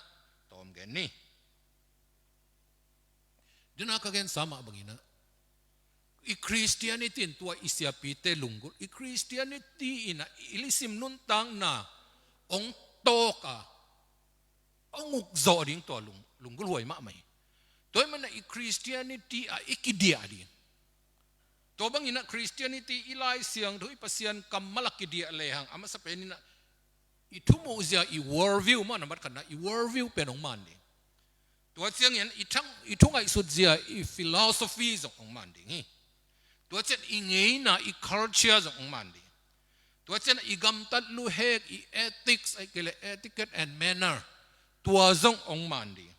tawm gen ni. Dena ka gensa mah bangin ah, i Christianity in tua i siapite lunggulh, i Christianity in ah i nisim nuntakna hong tawk a, hong ukzawh ding tua lung, lunggulhhuai mahmah hi. Tua ahih manin ah i Christianity ah i kidiah ding. Tua bangin ah Christianity, i Lai Siangtho, i Pasian kammal a kidiah lehang, a masa penin ah i thumuhzia, i worldview mah, na mat khatna i worldview pen hong man ding. Tua ciangin i thang, i thungaihsutzia, i philosophy zong hong man ding hi. Tua ciang i ngeina, i culture zong hong man ding. Tua ciang i gamtat luhek, i ethics, ahih kei leh etiquette and manner, tua zong hong man ding.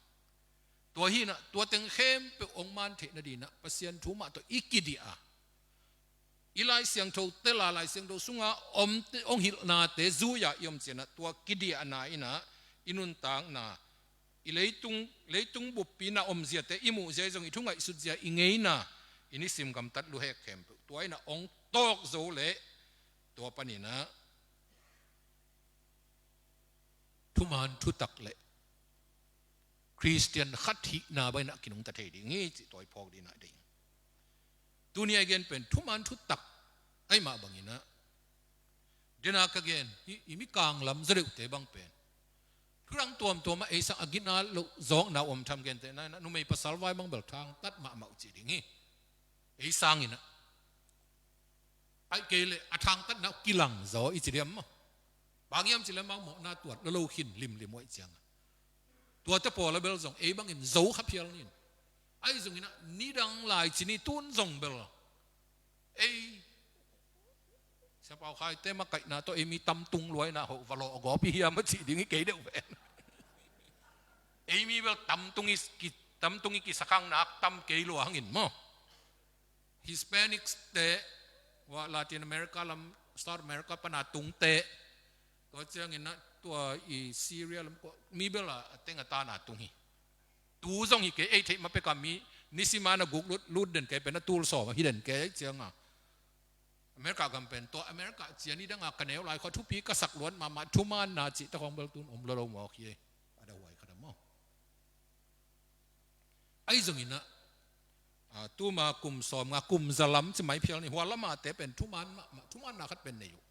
Tua hi-in ah tua teng khempeuh hong man theih nadingin ah Pasian thu mah tawh i kidiah a, i Lai Siangtho tel a, Lai Siangtho sungah om, hong hilhnate zui-a i om ciangin ah tua kidiahna in ah i nuntakna, i leitung, leitung buppi-in ah omziate i muhzia, zong i thungaihsutzia, i ngeina, i nisim gamtat luhek khempeuh tua in ah hong tawk zo leh, tua panin ah thuman thutak le Christian khat hihna bangin ah kinungta thei ding hi cih tua i phawk dingin ah dei. Tuni a i gen pen thuman thutak ahih mah bangin ah, dena ka gen hi, i mikang lam zaw deuhte bang pen thudang tuamtuam ah ei sang a gina loh zawkna om tham, gentehna in ah numei pasal vai bang bel thangtat mahmah uh ci ding hi. Ei sangin ah, ahih kei leh a thangtatna uh kilang zaw i ci diam maw? Bang hiam cih leh amau mawhna tuat lolo khin limlim uh ahih ciangin, tuate pawl a bel zong ei bangin zo kha phial ni. Ahi zongin ah nidang lai ci ni, tun zong bel ei Sia Pau Khaite makaihna tawh ei mi tamtung lua in ah, hoh va lawh gawp i hiam a cih ding hi kei deuh ven. Ei mi bel tamtung i ki, tamtung i kisakhangna tam kei lua hangin maw. Hispanics te, ua Latin America lam, South America pana tungte, tua ciangin ah tua i Syria lam, mi bel a teng a tana tung hi. Tu zong hi kei, ei theih ma pek a mi nisim a na guk lut, lut den kei pen a tul sawm a hi den kei ahih ciangin, America gam pen tua America ciang nidang a ka neu lai khawng thupi ka sak luat mahmah, thumaanna cih ta khawng bel tun om lolo mawk hi. A da huai khat a maw. Ahi zongin ah, a, tuma kum sawmnga, kum za lam ci mai phial ni, hua lam a te pen thumaan mahmah, thumaanna khat pen nei uh.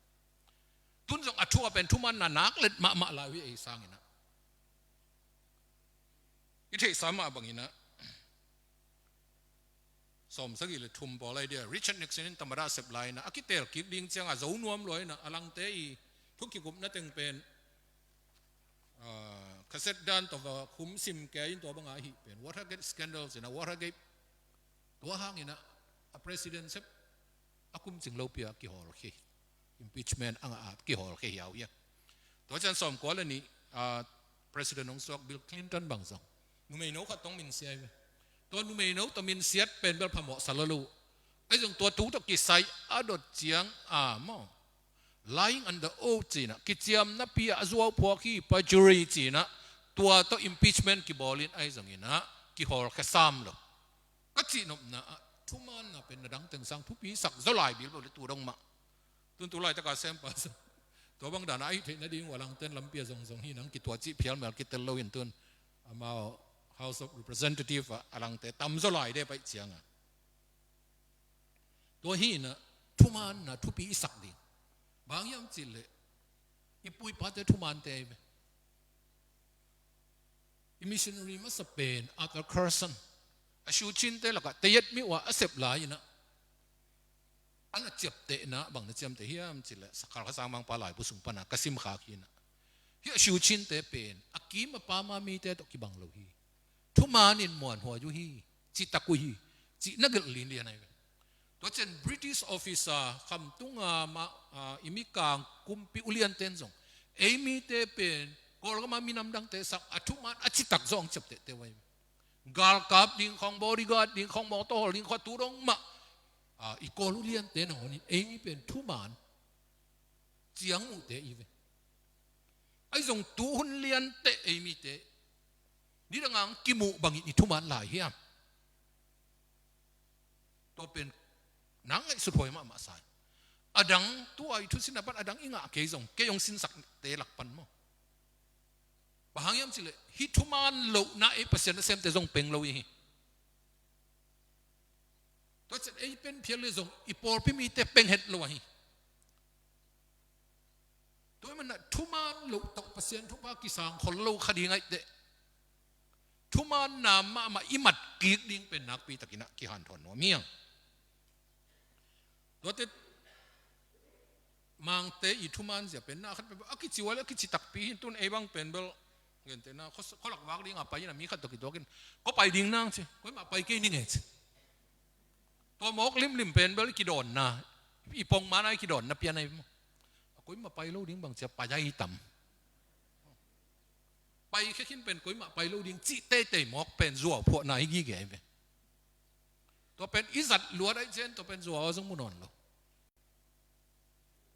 Tun zong a thu a pen thumaanna nak let mahmah lai uh hi ei sangin ah. I theihsa mah bangin ah, sawmsagih le thum pawl lai dia, Richard Nixon in tamada a sep lai in ah, a kiteel kik ding ciangin a zo nuam lua in ah, a langte i thu kigupna teng pen, ah, cassette dan tawh va khum sim kei in, tua banga ahih pen Watergate scandals in ah, Watergate, tua hangin ah a president sep a kum cing lopi a kihawlkhia, impeachment a ngah a kihawlkhia hiau hi a. Tua ciang sawmkua le nih, ah, president hong suak Bill Clinton bang zong numeino khat tawh minsia hi ve. Tua numeino tawh minsiat pen bel phamawh sa lua lo. Ahi zong tua thu tawh kisai a dot ciang a maw, lying under oath ci-in ah, kiciamnapi ah a zuauphuak hi, perjury ci-in ah, tua tawh impeachment kibawl in, ahi zongin ah kihawlkhia sam lo. Ka cihnopna ah thumaanna pen na dang teng sang thupi sak zaw lai bil lo le tu dong mah. Tun tu laitaka sempa sa, tua bang dan a ahih theih nading uh a langte'n lampi a zongzong hi, nang kituah cih phial mel kitel lo in tun, amau House of Representative ah a langte tam zaw lai de pai ciangin. Tua hi in ah thumaanna thupi i sak ding. Bang hiam cih leh i pu i pate thumaante hi ve. Missionary masa pen Arthur Carson, a Shu Chin te lakah Tayet mi uah a sep lai inah, a na ciaptehna bang na ciamteh hiam cileh, Khalkha Sangmangpa laibu sung pana ka simkhak hi inah, hih a Shu Chin te pen a kim a pam a mite tawh kibang lo hi. Thuman in muanhuai uh hi, citak uh hi, cih na gelh linlian ahi ve. Tua ciang British officer, khamtung a, ma, a, i mikang kumpi ulianten zong, ei mite pen Kawlgam a minam dangte sang a thuman a citak zong ciaptehte uh ahi ve. Galkap ding khong, bodyguard ding khong, mawtaw hawl ding khong, tu dong mah, a, i Kawl ulianten a honin ei mi pen thuman ciang uhte i ve. Ahi zong tuhun lianteh ei mite nidang ang kimuh bangin i thuman lai hiam? Tua pen nang ngaihsut huai mahmah sa hi. A dang tua i thusinna pan a dang i ngah kei zong, kei hong sinsakte lak pan maw? Bang hang hiam cileh, hih thuman lohna ei Pasian nasemte zong peng lo i hi. Tua ciang ei pen phial le zong i pawlpi mite peng het lo ahi. Tua hi manah thuman loh tawh Pasian thupha kisang khol lo kha ding aih teh, thumanna mahmah i mat kik ding pen nakpi takinah kihanthawn nuam hiang. Tuate Mangte i thuman zia pen na khat pen a kici ual a kici takpi hi. Tun ei bang pen bel, gentehna, khuas-, khualak vak ding a pai in a mi khat tawh kituakin, ko pai ding nang ci, koimah pai kei ning e ci. Tua mawk limlim pen bel i kidawnna, i pongman a i kidawnna pian ahi maw? A koimah pai lo ding bang cia pai ahi tam. Pai khekhin pen koimah pai lo ding cih teitei mawk pen zuau phuahna hi gige ahi ve. Tua pen i zat luat ahi cian tua pen zuau a zong mu nawn lo.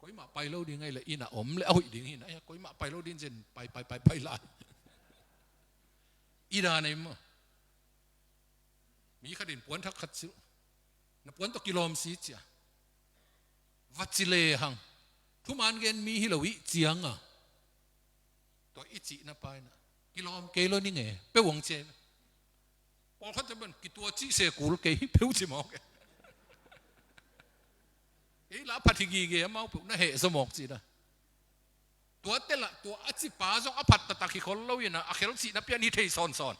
Koimah pai lo ding ahi le inn a om le a hoih ding hi na, koimah pai lo ding cian pai, pai, pai, pai lai. I dan ahi maw? Mi khatin puan thak khat silh, na puan tawh kilawm si cia, va ci lehang, thuman gen mi hi lo ih cianga, tua i cihna paina, kilawm kei lo ning e, peuh hong cia hi. Pawlkhatte ban kitua cih se kul kei hi, peuh ci mawk e. Ei la phat hi gige, amau peuh na heh zaw mawk cih da. Tua telah tua a cipa zong a phat taktak hi khol lo inah, a khelcihna pian hi thei sawnsawn.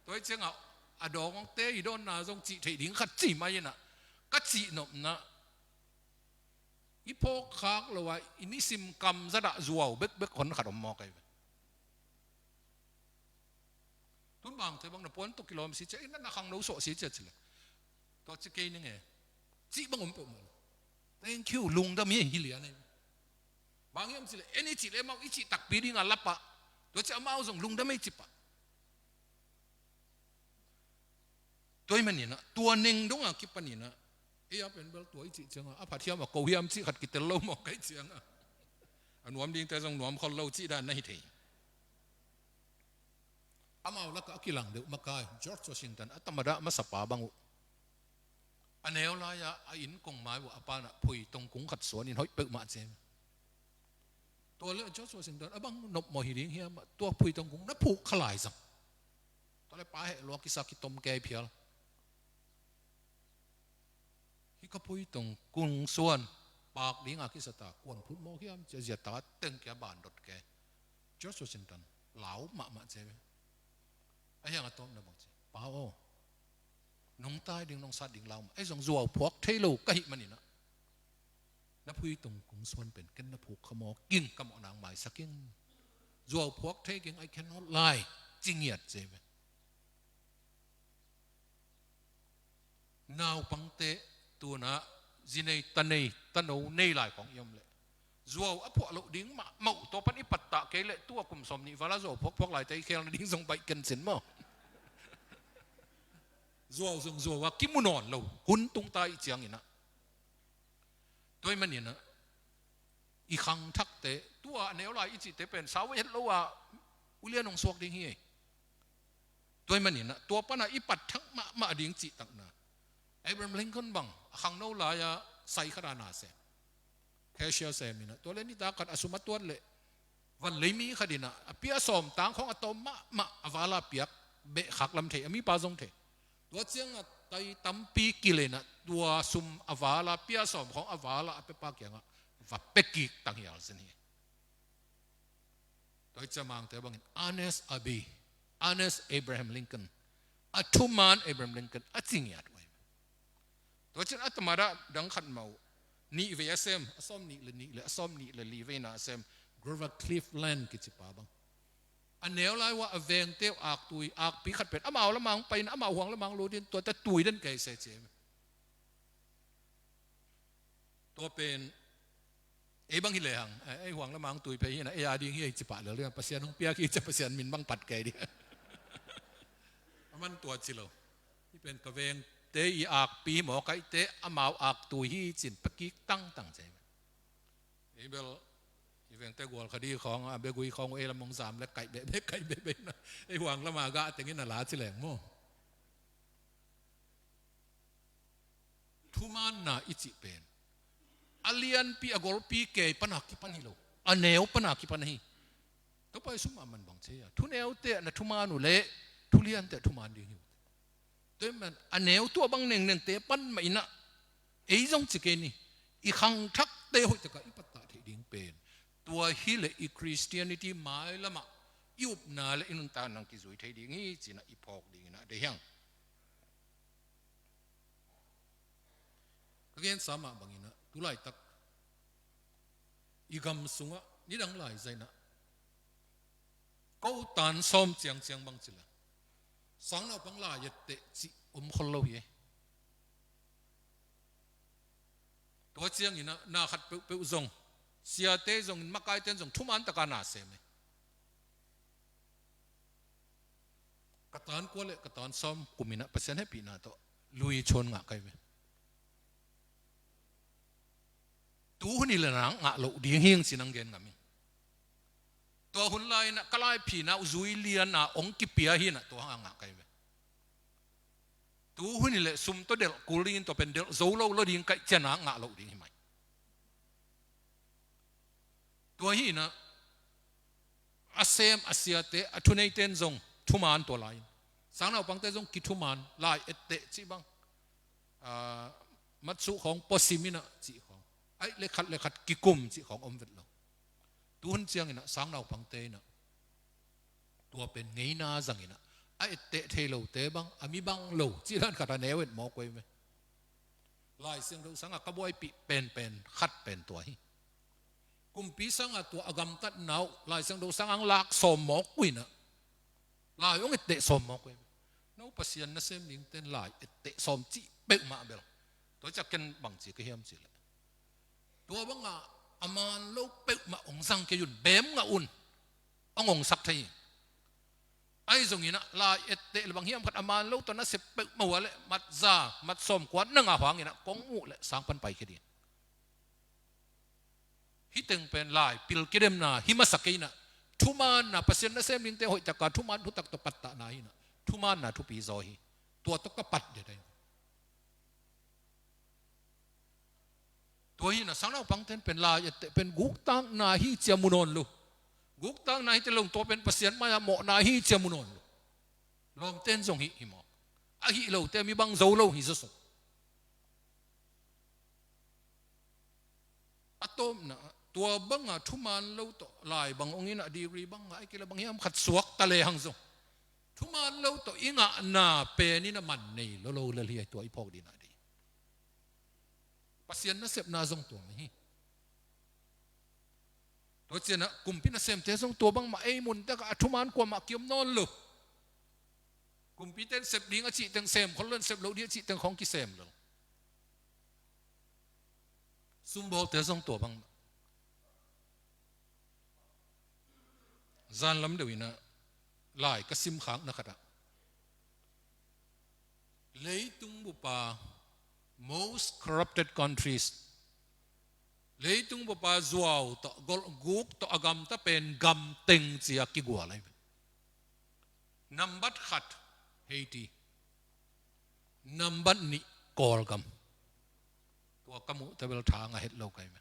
Tua hi ciangah a dawngte i dawnna zong cih theih ding khat ci mai inah, ka cihnopna i phawkkhak lo a i nisim kam zadah zuau bekbek hon khat om mawk ahi ve. Tun bangte bang na puan tawh kilawm si cia, inn a na khangno suah si cia cileh, tua ci kei ning e, cih bang om peuhmah lo. Thank you, lungdam hi, hi lian ahi. Bang hiam cileh, en i cih le amau i cih takpi dinga lapah, tua ci amau zong lungdam hi cipah. Tua hi maninah tua neng donga kipaninah, ei a pen bel tua i cih cianga a phat hiam a ko hiam cih khat kitel lo mawk ahi cianga, a nuam dingte zong nuam khol lo cih dan na hi thei. Amau lakah a kilang deuh makai George Washington a tamadah masapa bang uh, a neu lai-ah a inn kong mai uh a panah phuitong kung khat suanin hoih peuhmah cem. Tua le George Washington a bang nopmawh hi ding hiam ah, tua phuitong kung na phuk kha lai zang. Tua le pa heh lua kisa kitom kei phial. Hih ka phuitong kung suan pak dinga kisata kuan phut mawk hiam cia ziata teng kia bandot kei. George Washington lau mahmah cia ve. A hiang a tawpna bang ci, pa aw, nong tai ding nong sat ding lau mah, ei zong zuau phuak thei lo ka hih maninah, na phuitong kung suan pen ken na phuk kha mawk ing, ka mawh nang maisak ing. Zuau phuak thei keng, I cannot lie, ci ngiat cia ve. Naupangte tunah zi nei, ta nei, tano nei lai khong i om leh, zuau a phuah loh ding mahmah uh, tua pan i pattah kei leh tua kum sawm nih vala zuau phuakphuak laite i khel nading zong baih ken cin maw? Zuau zong zuau a kimu nawn lo hun tungta i cianginah. Tua hi maninah i khangthakte, tua a neu lai i cihte pen sau het lo a ulian hong suak ding hi ei. Tua hi maninah tua pana i pat thak mahmah ding cihtakna, Abraham Lincoln bang a khangno lai-a sai khat a na sem, cashier sem inah, tua le nitak khat a sum a tuat leh van lei mi khat inah a pia sawm tang khawng a tawm mahmah a vala piak beh khak lam thei, a mipa zong thei. Tua ciangah tai tampi kilenah tua sum a vala pia sawm khawng a vala a pepa kiangah va pekik tanghial sin hi. Tua hi ciamangte bangin Ernest Abbey, Honest Abraham Lincoln, a thuman Abraham Lincoln a ci ngiat uh ahi. Tua ciang a tamada dang khat mah uh, nih vei a sem, a sawm nih le nih le a sawm nih le li veina a sem Grover Cleveland kici pa bang, a neu lai uh a vengte uh aktui, akpi khat pen amau lamang pai in, amau huang lamang lut in, tuate tui den kei se ci hi. Tua pen ei bang hi lehang, ei huang lamang tui phei hi na, ei a ding hi ei ci pah lel ding, Pasian hong piak hi ci a, Pasian min bang phat kei ding. A man tua ci lo. Hih pen ka vengte i akpi hi maw, ka ahihte amau aktui hi ci-in pia kik tangtang ci hi. Ei bel i vengte gual kha di khawng, a begui khawng uh ei lam hong zam le kaih behbeh, kaih behbeh na, ei huang lama gah tengin a la ci leng maw. Thumaanna i cih pen a lianpi, a golpi kei pana kipan hi lo, a neu pana kipan hi. Topa Jesu mah man bang ci a, thuneute ah na thumaan uh leh thuliante ah thumaan ding hi uh. Tua ahih man a neu, tua bang nengnengte pan mah in ah, ei zong ci kei ni, i khangthakte hoih takah i pattah theih ding pen, tua hi leh i Christianity mailamah i upna le i nuntakna kizui thei ding hi ci-in ah i phawk dingin ah deih hi hang. Ka gensa mah bangin ah, tu laitak i gam sungah nidang lai zah in ah, ko tan sawm ciangciang bang ci leh, sangnaupang lai etteh cih om khol lo hi. Tua ciangin ah na khat peuhpeuh zong, siate zongin, makaite in zong thumaan taka na sem hi. Ka tan kua le ka tan sawm kumin ah Pasian hehpihna tawh lui chuan ngah ka hi ve. Tu hun hi leh na ngah loh ding hi ing ci-in hong gen ngam ing. Tua hun lai-in ah ka laiphina uh zui lian a hong kipia hi-in ah tua hang a ngah ka hi ve. Tu hun hi leh sum tawh delh kul dingin, tua pen delh zo lo lo ding ka hih ciangin ah ngah loh ding hi mai. Tua hi-in ah a sem a siate, a thuneite in zong thumaan tua lai-in, sangnaupangte zong kithumaan, lai etteh cih bang, ah, matsuh khawng, puasim in ah cih khawng, ahih leh khat le khat kikum cih khawng om vet lo. Tu hun ciangin ah sangnaupangte in ah tua pen ngeina zangin ah, a etteh thei lote bang, a mi bang lo cih dan khat a neu et mawk uh hi ve. Lai Siangtho sangah ka buaipih penpen khat pen tua hi. Kumpi sangah tua a gamtatna uh Lai Siangtho sangah hong lak sawm mawk uh hi-in ah, lai hong etteh sawm mawk uh hi ve. No Pasian nasem dingte in lai etteh sawm cih peuhmah bel, tua ciang ken bang ci ka hiam cih leh, tua bangah a maan lo peuhmah hong zang kei un, beem ngah un, hong hongsak thei hi. Ahi zongin ah lai etteh le bang hiam khat a maan lo tawh na sep peuhmah uh leh, mat za, mat sawmkua na ngah uh hangin ah kong muh leh sang pan paikhia ding. Hih teng pen lai pil kidemna hi masa kei in ah, thumaanna, Pasian nasem dingte hoih taka thumaan thutak tawh pattahna hi-in ah, thumaanna thupi zaw hi. Tua tawh ka pat det ahi. Tua hi-in ah sangnaupangte in pen lai etteh pen guktakna hi ci-a mu nawn lo. Guktakna hi teh lo, tua pen Pasian mai-ah mawhna hi ci-a mu nawn lo. Lawmte in zong hih hi mawk. A hih lote mi bang zo lo hi zawsuk. A tawpna, tua banga thumaan lo tawh lai bang hong in ah, degree bang ngah, ahih kei leh bang hiam khat suak ta lehang zong, thumaan lo tawh i ngahna pen in ah man nei lo lo lel hi, tua i phawk dingin ah deih. Pasian nasepna zong tua mah hi. Tua ciangin ah kumpi nasemte zong tua bangmah, ei mun takah a thumaan kuamah kiom nawn lo. Kumpite in sep ding a cih teng sem khol lo, sep loh ding a cih teng khawng kisem lo. Sumbawlte zong tua bangmah. Zan lam deuh in ah lai ka simkhakna khatah, leitung bup a most corrupted countries, leitung bup a zuau tawh, golhguk tawh a gamta pen gam teng ci-a kigual ahi ve. Nambat khat, Haiti. Nambat nih, Kawlgam. Tua ka muhte bel tha ngah het lo ka hi ve.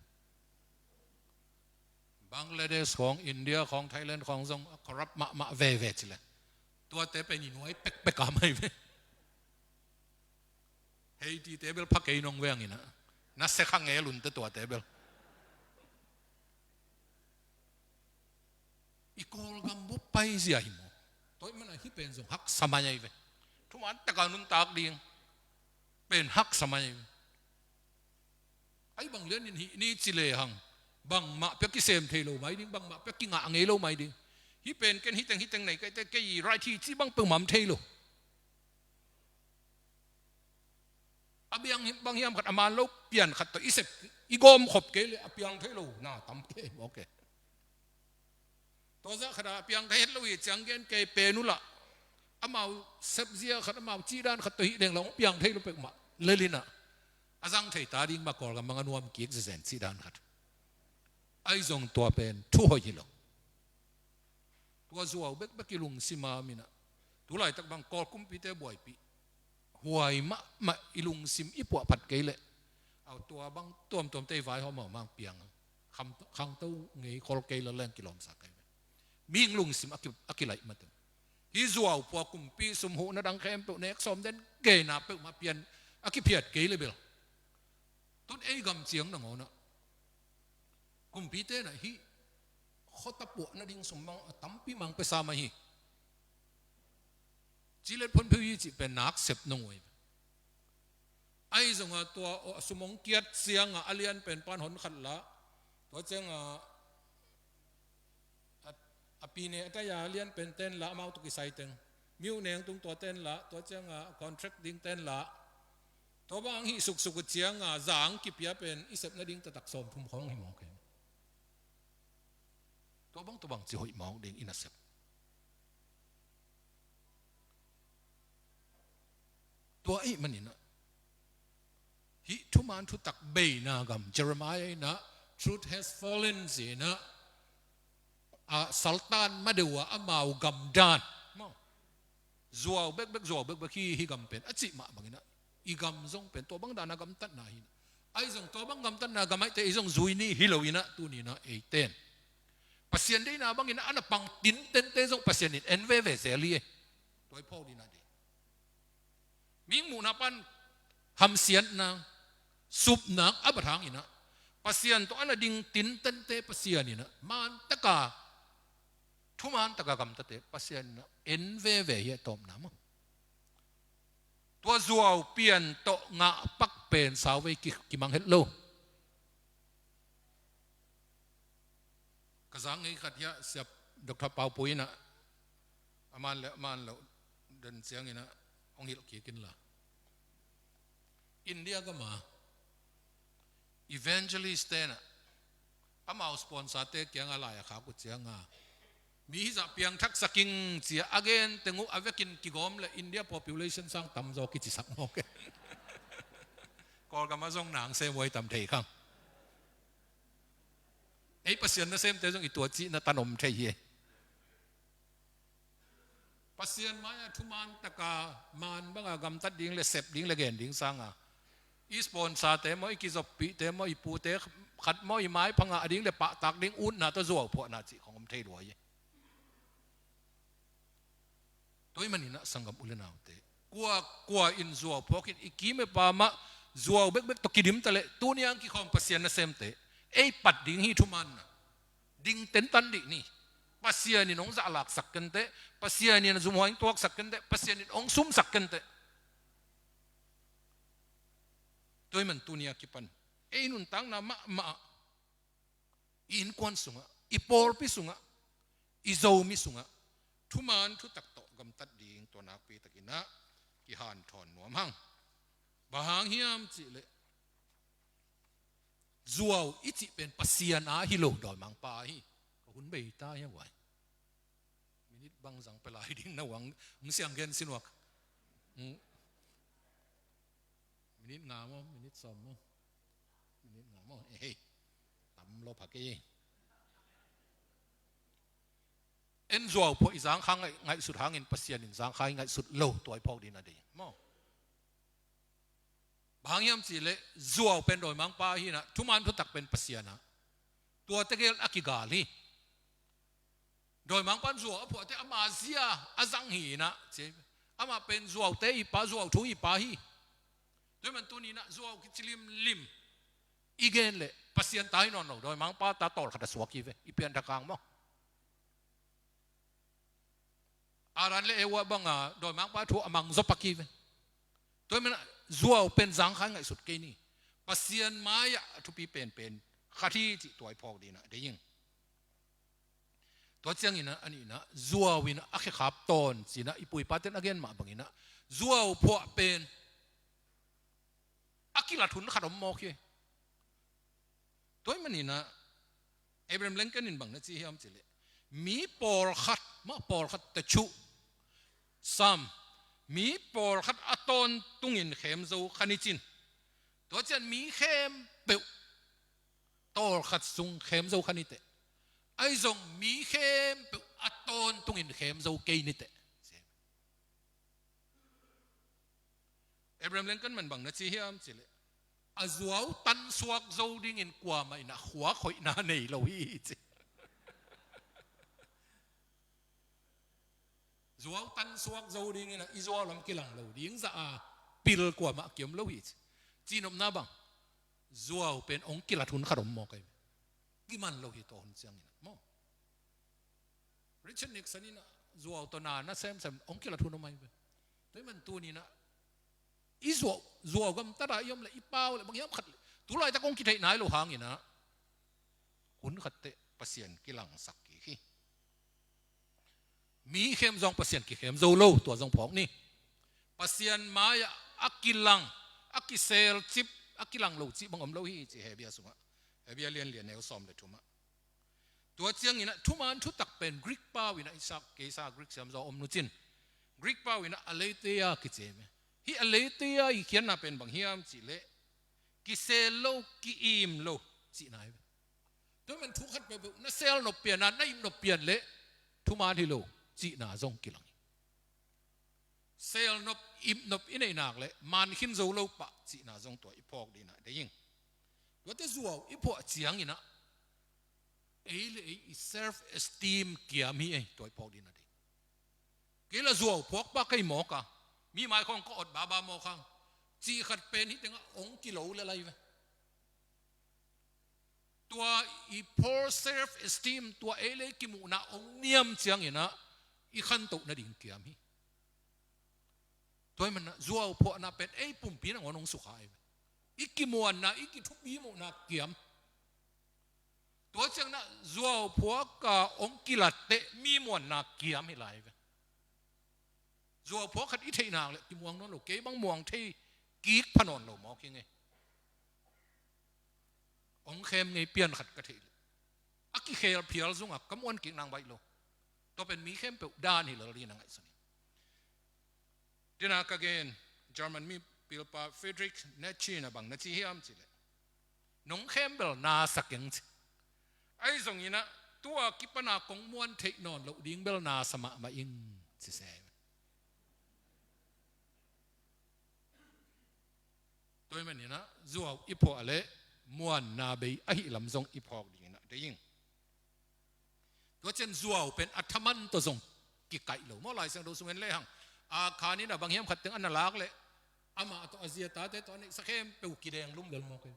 Bangladesh khawng, India khawng, Thailand khawng zong a corrupt mahmah veve ci leh, tuate pen i nuai pekpek a mai ve. Haitite bel pha kei nong veng in ah, na se kha ngel un teh tuate bel. I Kawlgam bup paizia hi maw? Tua ahih manin hih pen zong haksa mai ahi ve. Thuman taka nuntak ding pen haksa mai ahi ve. Ahi bang lianin hih ni ci lehang bangmah pia kisem thei lo mai ding, bangmah pia kingah ngei lo mai ding. Hih pen ken hih teng hih teng nei kei te, kei right hi cih bang peuhmah om thei lo. A biang bang hiam khat a man lo pian khat tawh i sep i gawm khop kei leh a piang thei lo na tam kei mawk e. Tua zah khat a piang ka het lo hi ciang gen kei pen uh lah, amau sep zia khat, amau cih dan khat tawh hih leng lah hong piang thei lo peuhmah lel in ah, a zang thei ta ding mah Kawlgam bang a nuam kik zezen cih dan khat. Ahi zong tua pen thu hoih hi lo. Tua zuau bekbek i lungsim a om in ah, tu laitak bang Kawl kumpite buaipih huai mahmah i lungsim i puahphat kei leh, au, tua bang tuamtuamte i vaihawm a mang piang a, kham, khangto ngei khol kei lel leng kilawmsa kei ve. Mihing lungsim a ki, a kilaih mah teng, hih zuau pua kumpi sum huhna dang khempeuh nek sawm den geina peuhmah pian a kiphiat kei leh bel, tun ei gam ciang nangawn ah kumpite in ah hih khuata puahna ding sum bang a tampi mang pia sa mah hi. Cilet phonphiu hi cih pen nak sep nong uh hi. Ahi zongin tua, aw, a sum hong kiat ciangin a lian pen pan hon khat lah, tua ciangin a, a pine a taya lian pen ten lah, amau tawh kisai teng, miuh neng tung tua ten lah, tua ciangin a contract ding ten lah, tua bang hih suksuk uh ciangin zang kipia pen i sepna ding taktak sawmthum khawng hi mawk e. Tua bang tua bang ci hoih mawk ding i nasep. Tua ahih manin ah, hih thuman thutak beina gam, Jeremiah in ah, "Truth has fallen," ci in ah, a, saltan madeuh a amau gam dan maw, zuau bekbek, zuau bekbek hi, hih gam pen a cih mah bangin ah, i gam zong pen tua bang dan a gamtatna hi in ah. Ahi zong tua bang gamtatna gam ahih teh i zong zui ni hi lo in ah, tuni in ah eite in Pasian deihna bangin a na pang tintente zong Pasian in en veve zel hi e. Tua i phawk ding a deih. Mihing muhna pan hamsiatna, supna a bat hangin ah, Pasian tawh a na ding tintente Pasian in ah, man taka, thuman taka gamtate Pasian in ah en veve hi a tawpna maw. Tua zuau pian tawh ngah pak pen sauvei ki, kimang het lo. Ka zang ngei khat hiah siap Doctor Pau Pui in ah, a man le a man loh den ciangin ah hong hilh kik in la. India gam a evangelist te in ah, amau sponsor te kiangah lai a khak uh ciangin, mi hizah piangthaksak ing ci a a gen teng uh a vekin kigawm leh India population sang tamzaw kicisak mawk e. Kawlgam ah zong nang sem huai tam thei khang. Ei Pasian nasemte zong i tua cihna tan om thei hi e. Pasian mai-ah thuman taka man banga gamtat ding le sep ding le gen ding sanga, i sponsor te maw, i kizoppihte maw, i pute khat maw, i maipha ngah ding le pahtak ding utna tawh zuau phuahna cih khong om thei lua hi. Tua ahih manin ah sanggam u le naute, kua kua in zuau phuak in, i kim i pam ah zuau bekbek tawh kidim ta leh, tuni a kikhawm Pasian nasemte, ei pat ding hi thuman ah. Ding tentan dih ni. Pasian in hong zahlaksak kenteh, Pasian in a zumhuai hong tuaksak kenteh, Pasian in hong sumsak kenteh. Tua ahih man tuni a kipan ei nuntakna mahmah ah, i innkuan sungah, i pawlpi sungah, i Zomi sungah thuman thutak tawh gamtat ding tua nakpi takin ah kihanthawn nuam hang. Bang hang hiam cihleh, zuau i cih pen Pasian a hi lo, dawimangpa a hi. Ka hun bei ta hia uai. Minit bang zang pia lai ding na uang, hong siang gen sin uak. Hmm. Minit nga maw, minit sawm maw. Minit nga maw. Eh, hei. Tam lo pha kei. En zuau phuah i zangkha ngaih, ngaihsut hangin Pasian in zangkha i ngaihsut lo, tua i phawk ding a deih. Maw. Bang hang hiam cihleh, zuau pen dawimangpa hi in ah, thuman thutak pen Pasian ah. Tua tegel a kigal hi. Dawimangpan zuau a phuahte ama zia a zang hi in ah, ci. Amah pen zuaute i pa, zuau thu i pa hi. Tua ahih man tuni in ah zuau kici limlim i gen leh Pasian ta hi nawn lo, dawimangpa ta tawlkhat a suak hi ve, i pianthak hang maw. Adam le Eva banga dawimangpa thu a mang zaw pak hi ve. Tua hi manah zuau pen zangkhai ngaihsut kei ni. Pasian mai-ah a thupi penpen khat hi cih tua i phawk dinah dei ing. Tua cianginah a nihnah zuau inah a khekhap tawn cinah i puipaten a gen mah banginah zuau phuah pen a kilat hun khat om mawk hi. Tua hi maninah Abraham Lincoln in bang na ci hiam cileh, mi pawlkhat mah pawlkhat tachuh sam, mi pawlkhat a tawntungin khem zo kha ni cin. Tua cian mi khempeuh tawlkhat sung khem zo kha niteh. Ahi zong mi khempeuh a tawntungin khem zo kei niteh. Abraham Lincoln man bang na ci hiam cileh, a zuau tansuak zo dingin kuamah inah khuak hoihna nei lo hi ci. Zuau tansuak zo dinginah i zuau lam kilang lo ding zah a pil kuamah kiom lo hi ci. Cinopna bang, zuau pen hong kilat hun khat om mawk ahi. Kiman lo hi tawh hun cianginah maw. Richard Nixon inah zuau tawh na na semsem hong kilat hun om ahi ve. Tua hi man tuninah i zuau, zuau gamtata i om le i pau le bang hiam khat le tulaitak hong kitheih nai lo hanginah hun khatteh Pasian kilangsak kik hi. Mi khem zong Pasian kikhem zo lo, tua zong phawk ni. Pasian mai-ah a kilang, a kiselcip, a kilang lo cih bang om lo hi ci Hebia sungah. Hebia lianlian neu sawm le thumah. Tua cianginah thuman thutak pen Greek pau inah i sak keisa Greek siamzaw om nucin Greek pau inah aletheia kici hi. Hih aletheia i khiatna pen bang hiam cihleh kisel lo, ki-im lo cihna hi. Tua man thu khat peuhpeuh na sel nop pian a na ip nop pian leh thuman hi lo cihna zong kilang hi. Sel nop, ip nop i neih nak leh man khin zo lo pah cihna zong tua i phawk dinah dei ing. Tuate zuau i phuah cianginah ei le ei i self esteem kiam hi ei, tua i phawk dinah dei. Kei la zuau phuak pa kei mawk a, mi mai khawng ka ot baba mawk hang cih khat pen hi tengah hong kilo le lai ve. Tua i poor self esteem, tua ei le ei kimuhna hong niam cianginah i khantoh nading kiam hi. Tua hi manah zuau phuahna pen ei pumpi nangawn hong sukha ei ve. I kimuanna, i kithupi muhna kiam. Tua cianginah zuau phuak a hong kilatteh mi muanna kiam hi lai ve. Zuau phuak khat i theih nak leh kimuang nawn lo, kei bang muang thei kik pha nawn lo mawk hi ngei. Hong khem ngei pian khat ka theih leh a kikhel phial zungah ka muan kik nang baih lo. Tua pen mi khempeuh dan hi lel dina ngaihsun hi. Dina ka gen, German mi pilpa Friedrich Nietzsche na bang na ci hiam cileh, nong khem bel na sa keng ci. Ahi zonginah tua kipana kong muan theih nawn loh ding bel na sa mahmah ing ci se. Tua hi maninah zuau i phuah leh muanna bei ahi lam zong i phawk dinginah dei ing. Tua cian zuau pen a thaman tawh zong kikaih lo maw. Lai Siangtho sungin lehang a khaninah bang hiam khat teng a na lak leh amah tawh a zia tate tawh a neihsa khempeuh kideng lum lel mawk hi.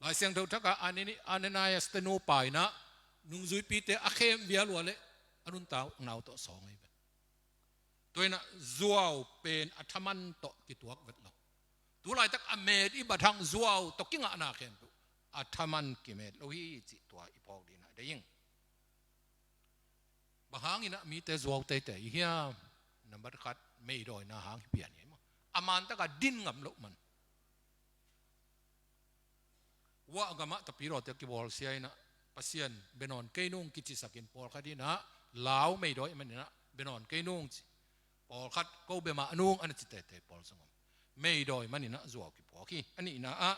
Lai Siangtho thakah Anani-, Ananias te nupa inah nungzuipite a khem vial ua leh a nuntak nau tawh sawng ahi ve. Tua inah zuau pen a thaman tawh kituak vet lo. Tulaitak a met i bathang zuau tawh kingahna khempeuh a thaman kimet lo hi cih tua i phawk dinah dei ing. Bang hanginah mite zuau teitei i hiam? Nambat khat, meidawina hang hi pian hi maw. A mantakah din ngam loh man. Wah gamah tapirawte kibawlsia inah Pasian bia nawn kei nung kicisakin pawlkhat inah lau meidawi maninah bia nawn kei nung ci. Pawlkhat ko bia mah nung ana ci teitei pawl zong om. Meidawi maninah zuau kiphuak hi. A nihna ah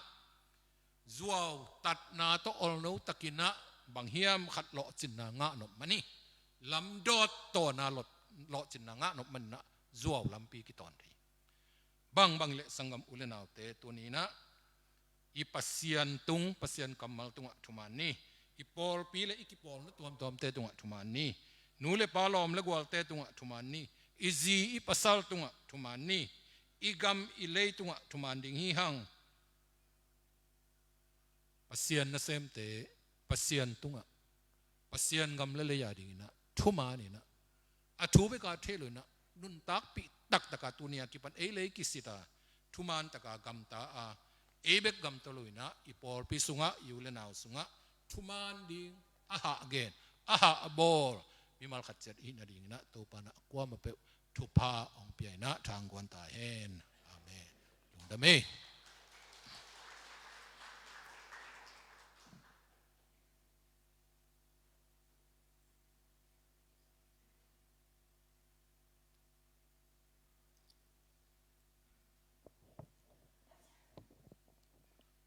zuau tatna tawh olno takinah bang hiam khat lawhcinna ngah nop man hi. Lamdawt tawna lawh-, lawhcinna ngah nop maninah zuau lampi kitawn thei. Bangbang leh sanggam u le naute tuninah i Pasian tung, Pasian kammal tungah thuman ni. I pawlpi le i kipawlna tuamtuamte tungah thuman ni. Nu le pa lawm le gualte tungah thuman ni. I zi i pasal tungah thuman ni. I gam i lei tungah thuman ding hi hang. Pasian nasemte Pasian tungah, Pasian gam le lei a dinginah thuman inah a thu beka thei lo inah, nuntakpih taktaka tuni a kipan ei le ei kisita thuman taka gamta a, ei bek gamta lo inah i pawlpi sungah, i u le nau sungah thuman ding a hah gen, a hah bawl mimal khat ciat ihih nadinginah Topa inah kuamah peuh thupha hong pia inah thangguan ta hen. Amen. Lungdam ei.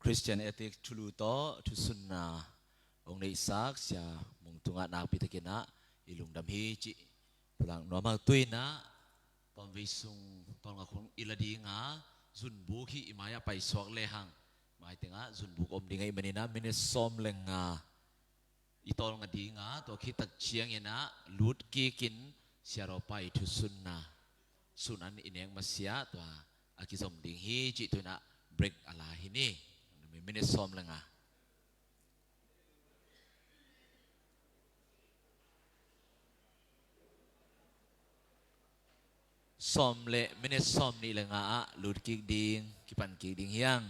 Christian Ethics thulu tawh thusunna hong neihsak Sia Mung tungah nakpi takinah i lungdam hi cih pulak nuam a, tu inah tawmvei sung tawlnga khung i la dinga, zunbuk hi i mai-ah paisuak lehang, mai tengah zunbuk om ding ahih maninah minit sawm le nga i tawlnga dinga, tua khit tak cianginah lut kikin Sia Raw Pai thusunna sun an i nek masiah tua a kizom ding hi cih tu inah break a la hi ni. Minit sawm le nga. Sawm le minit sawm nih le nga ah lut kik ding, kipan kik ding hi hang.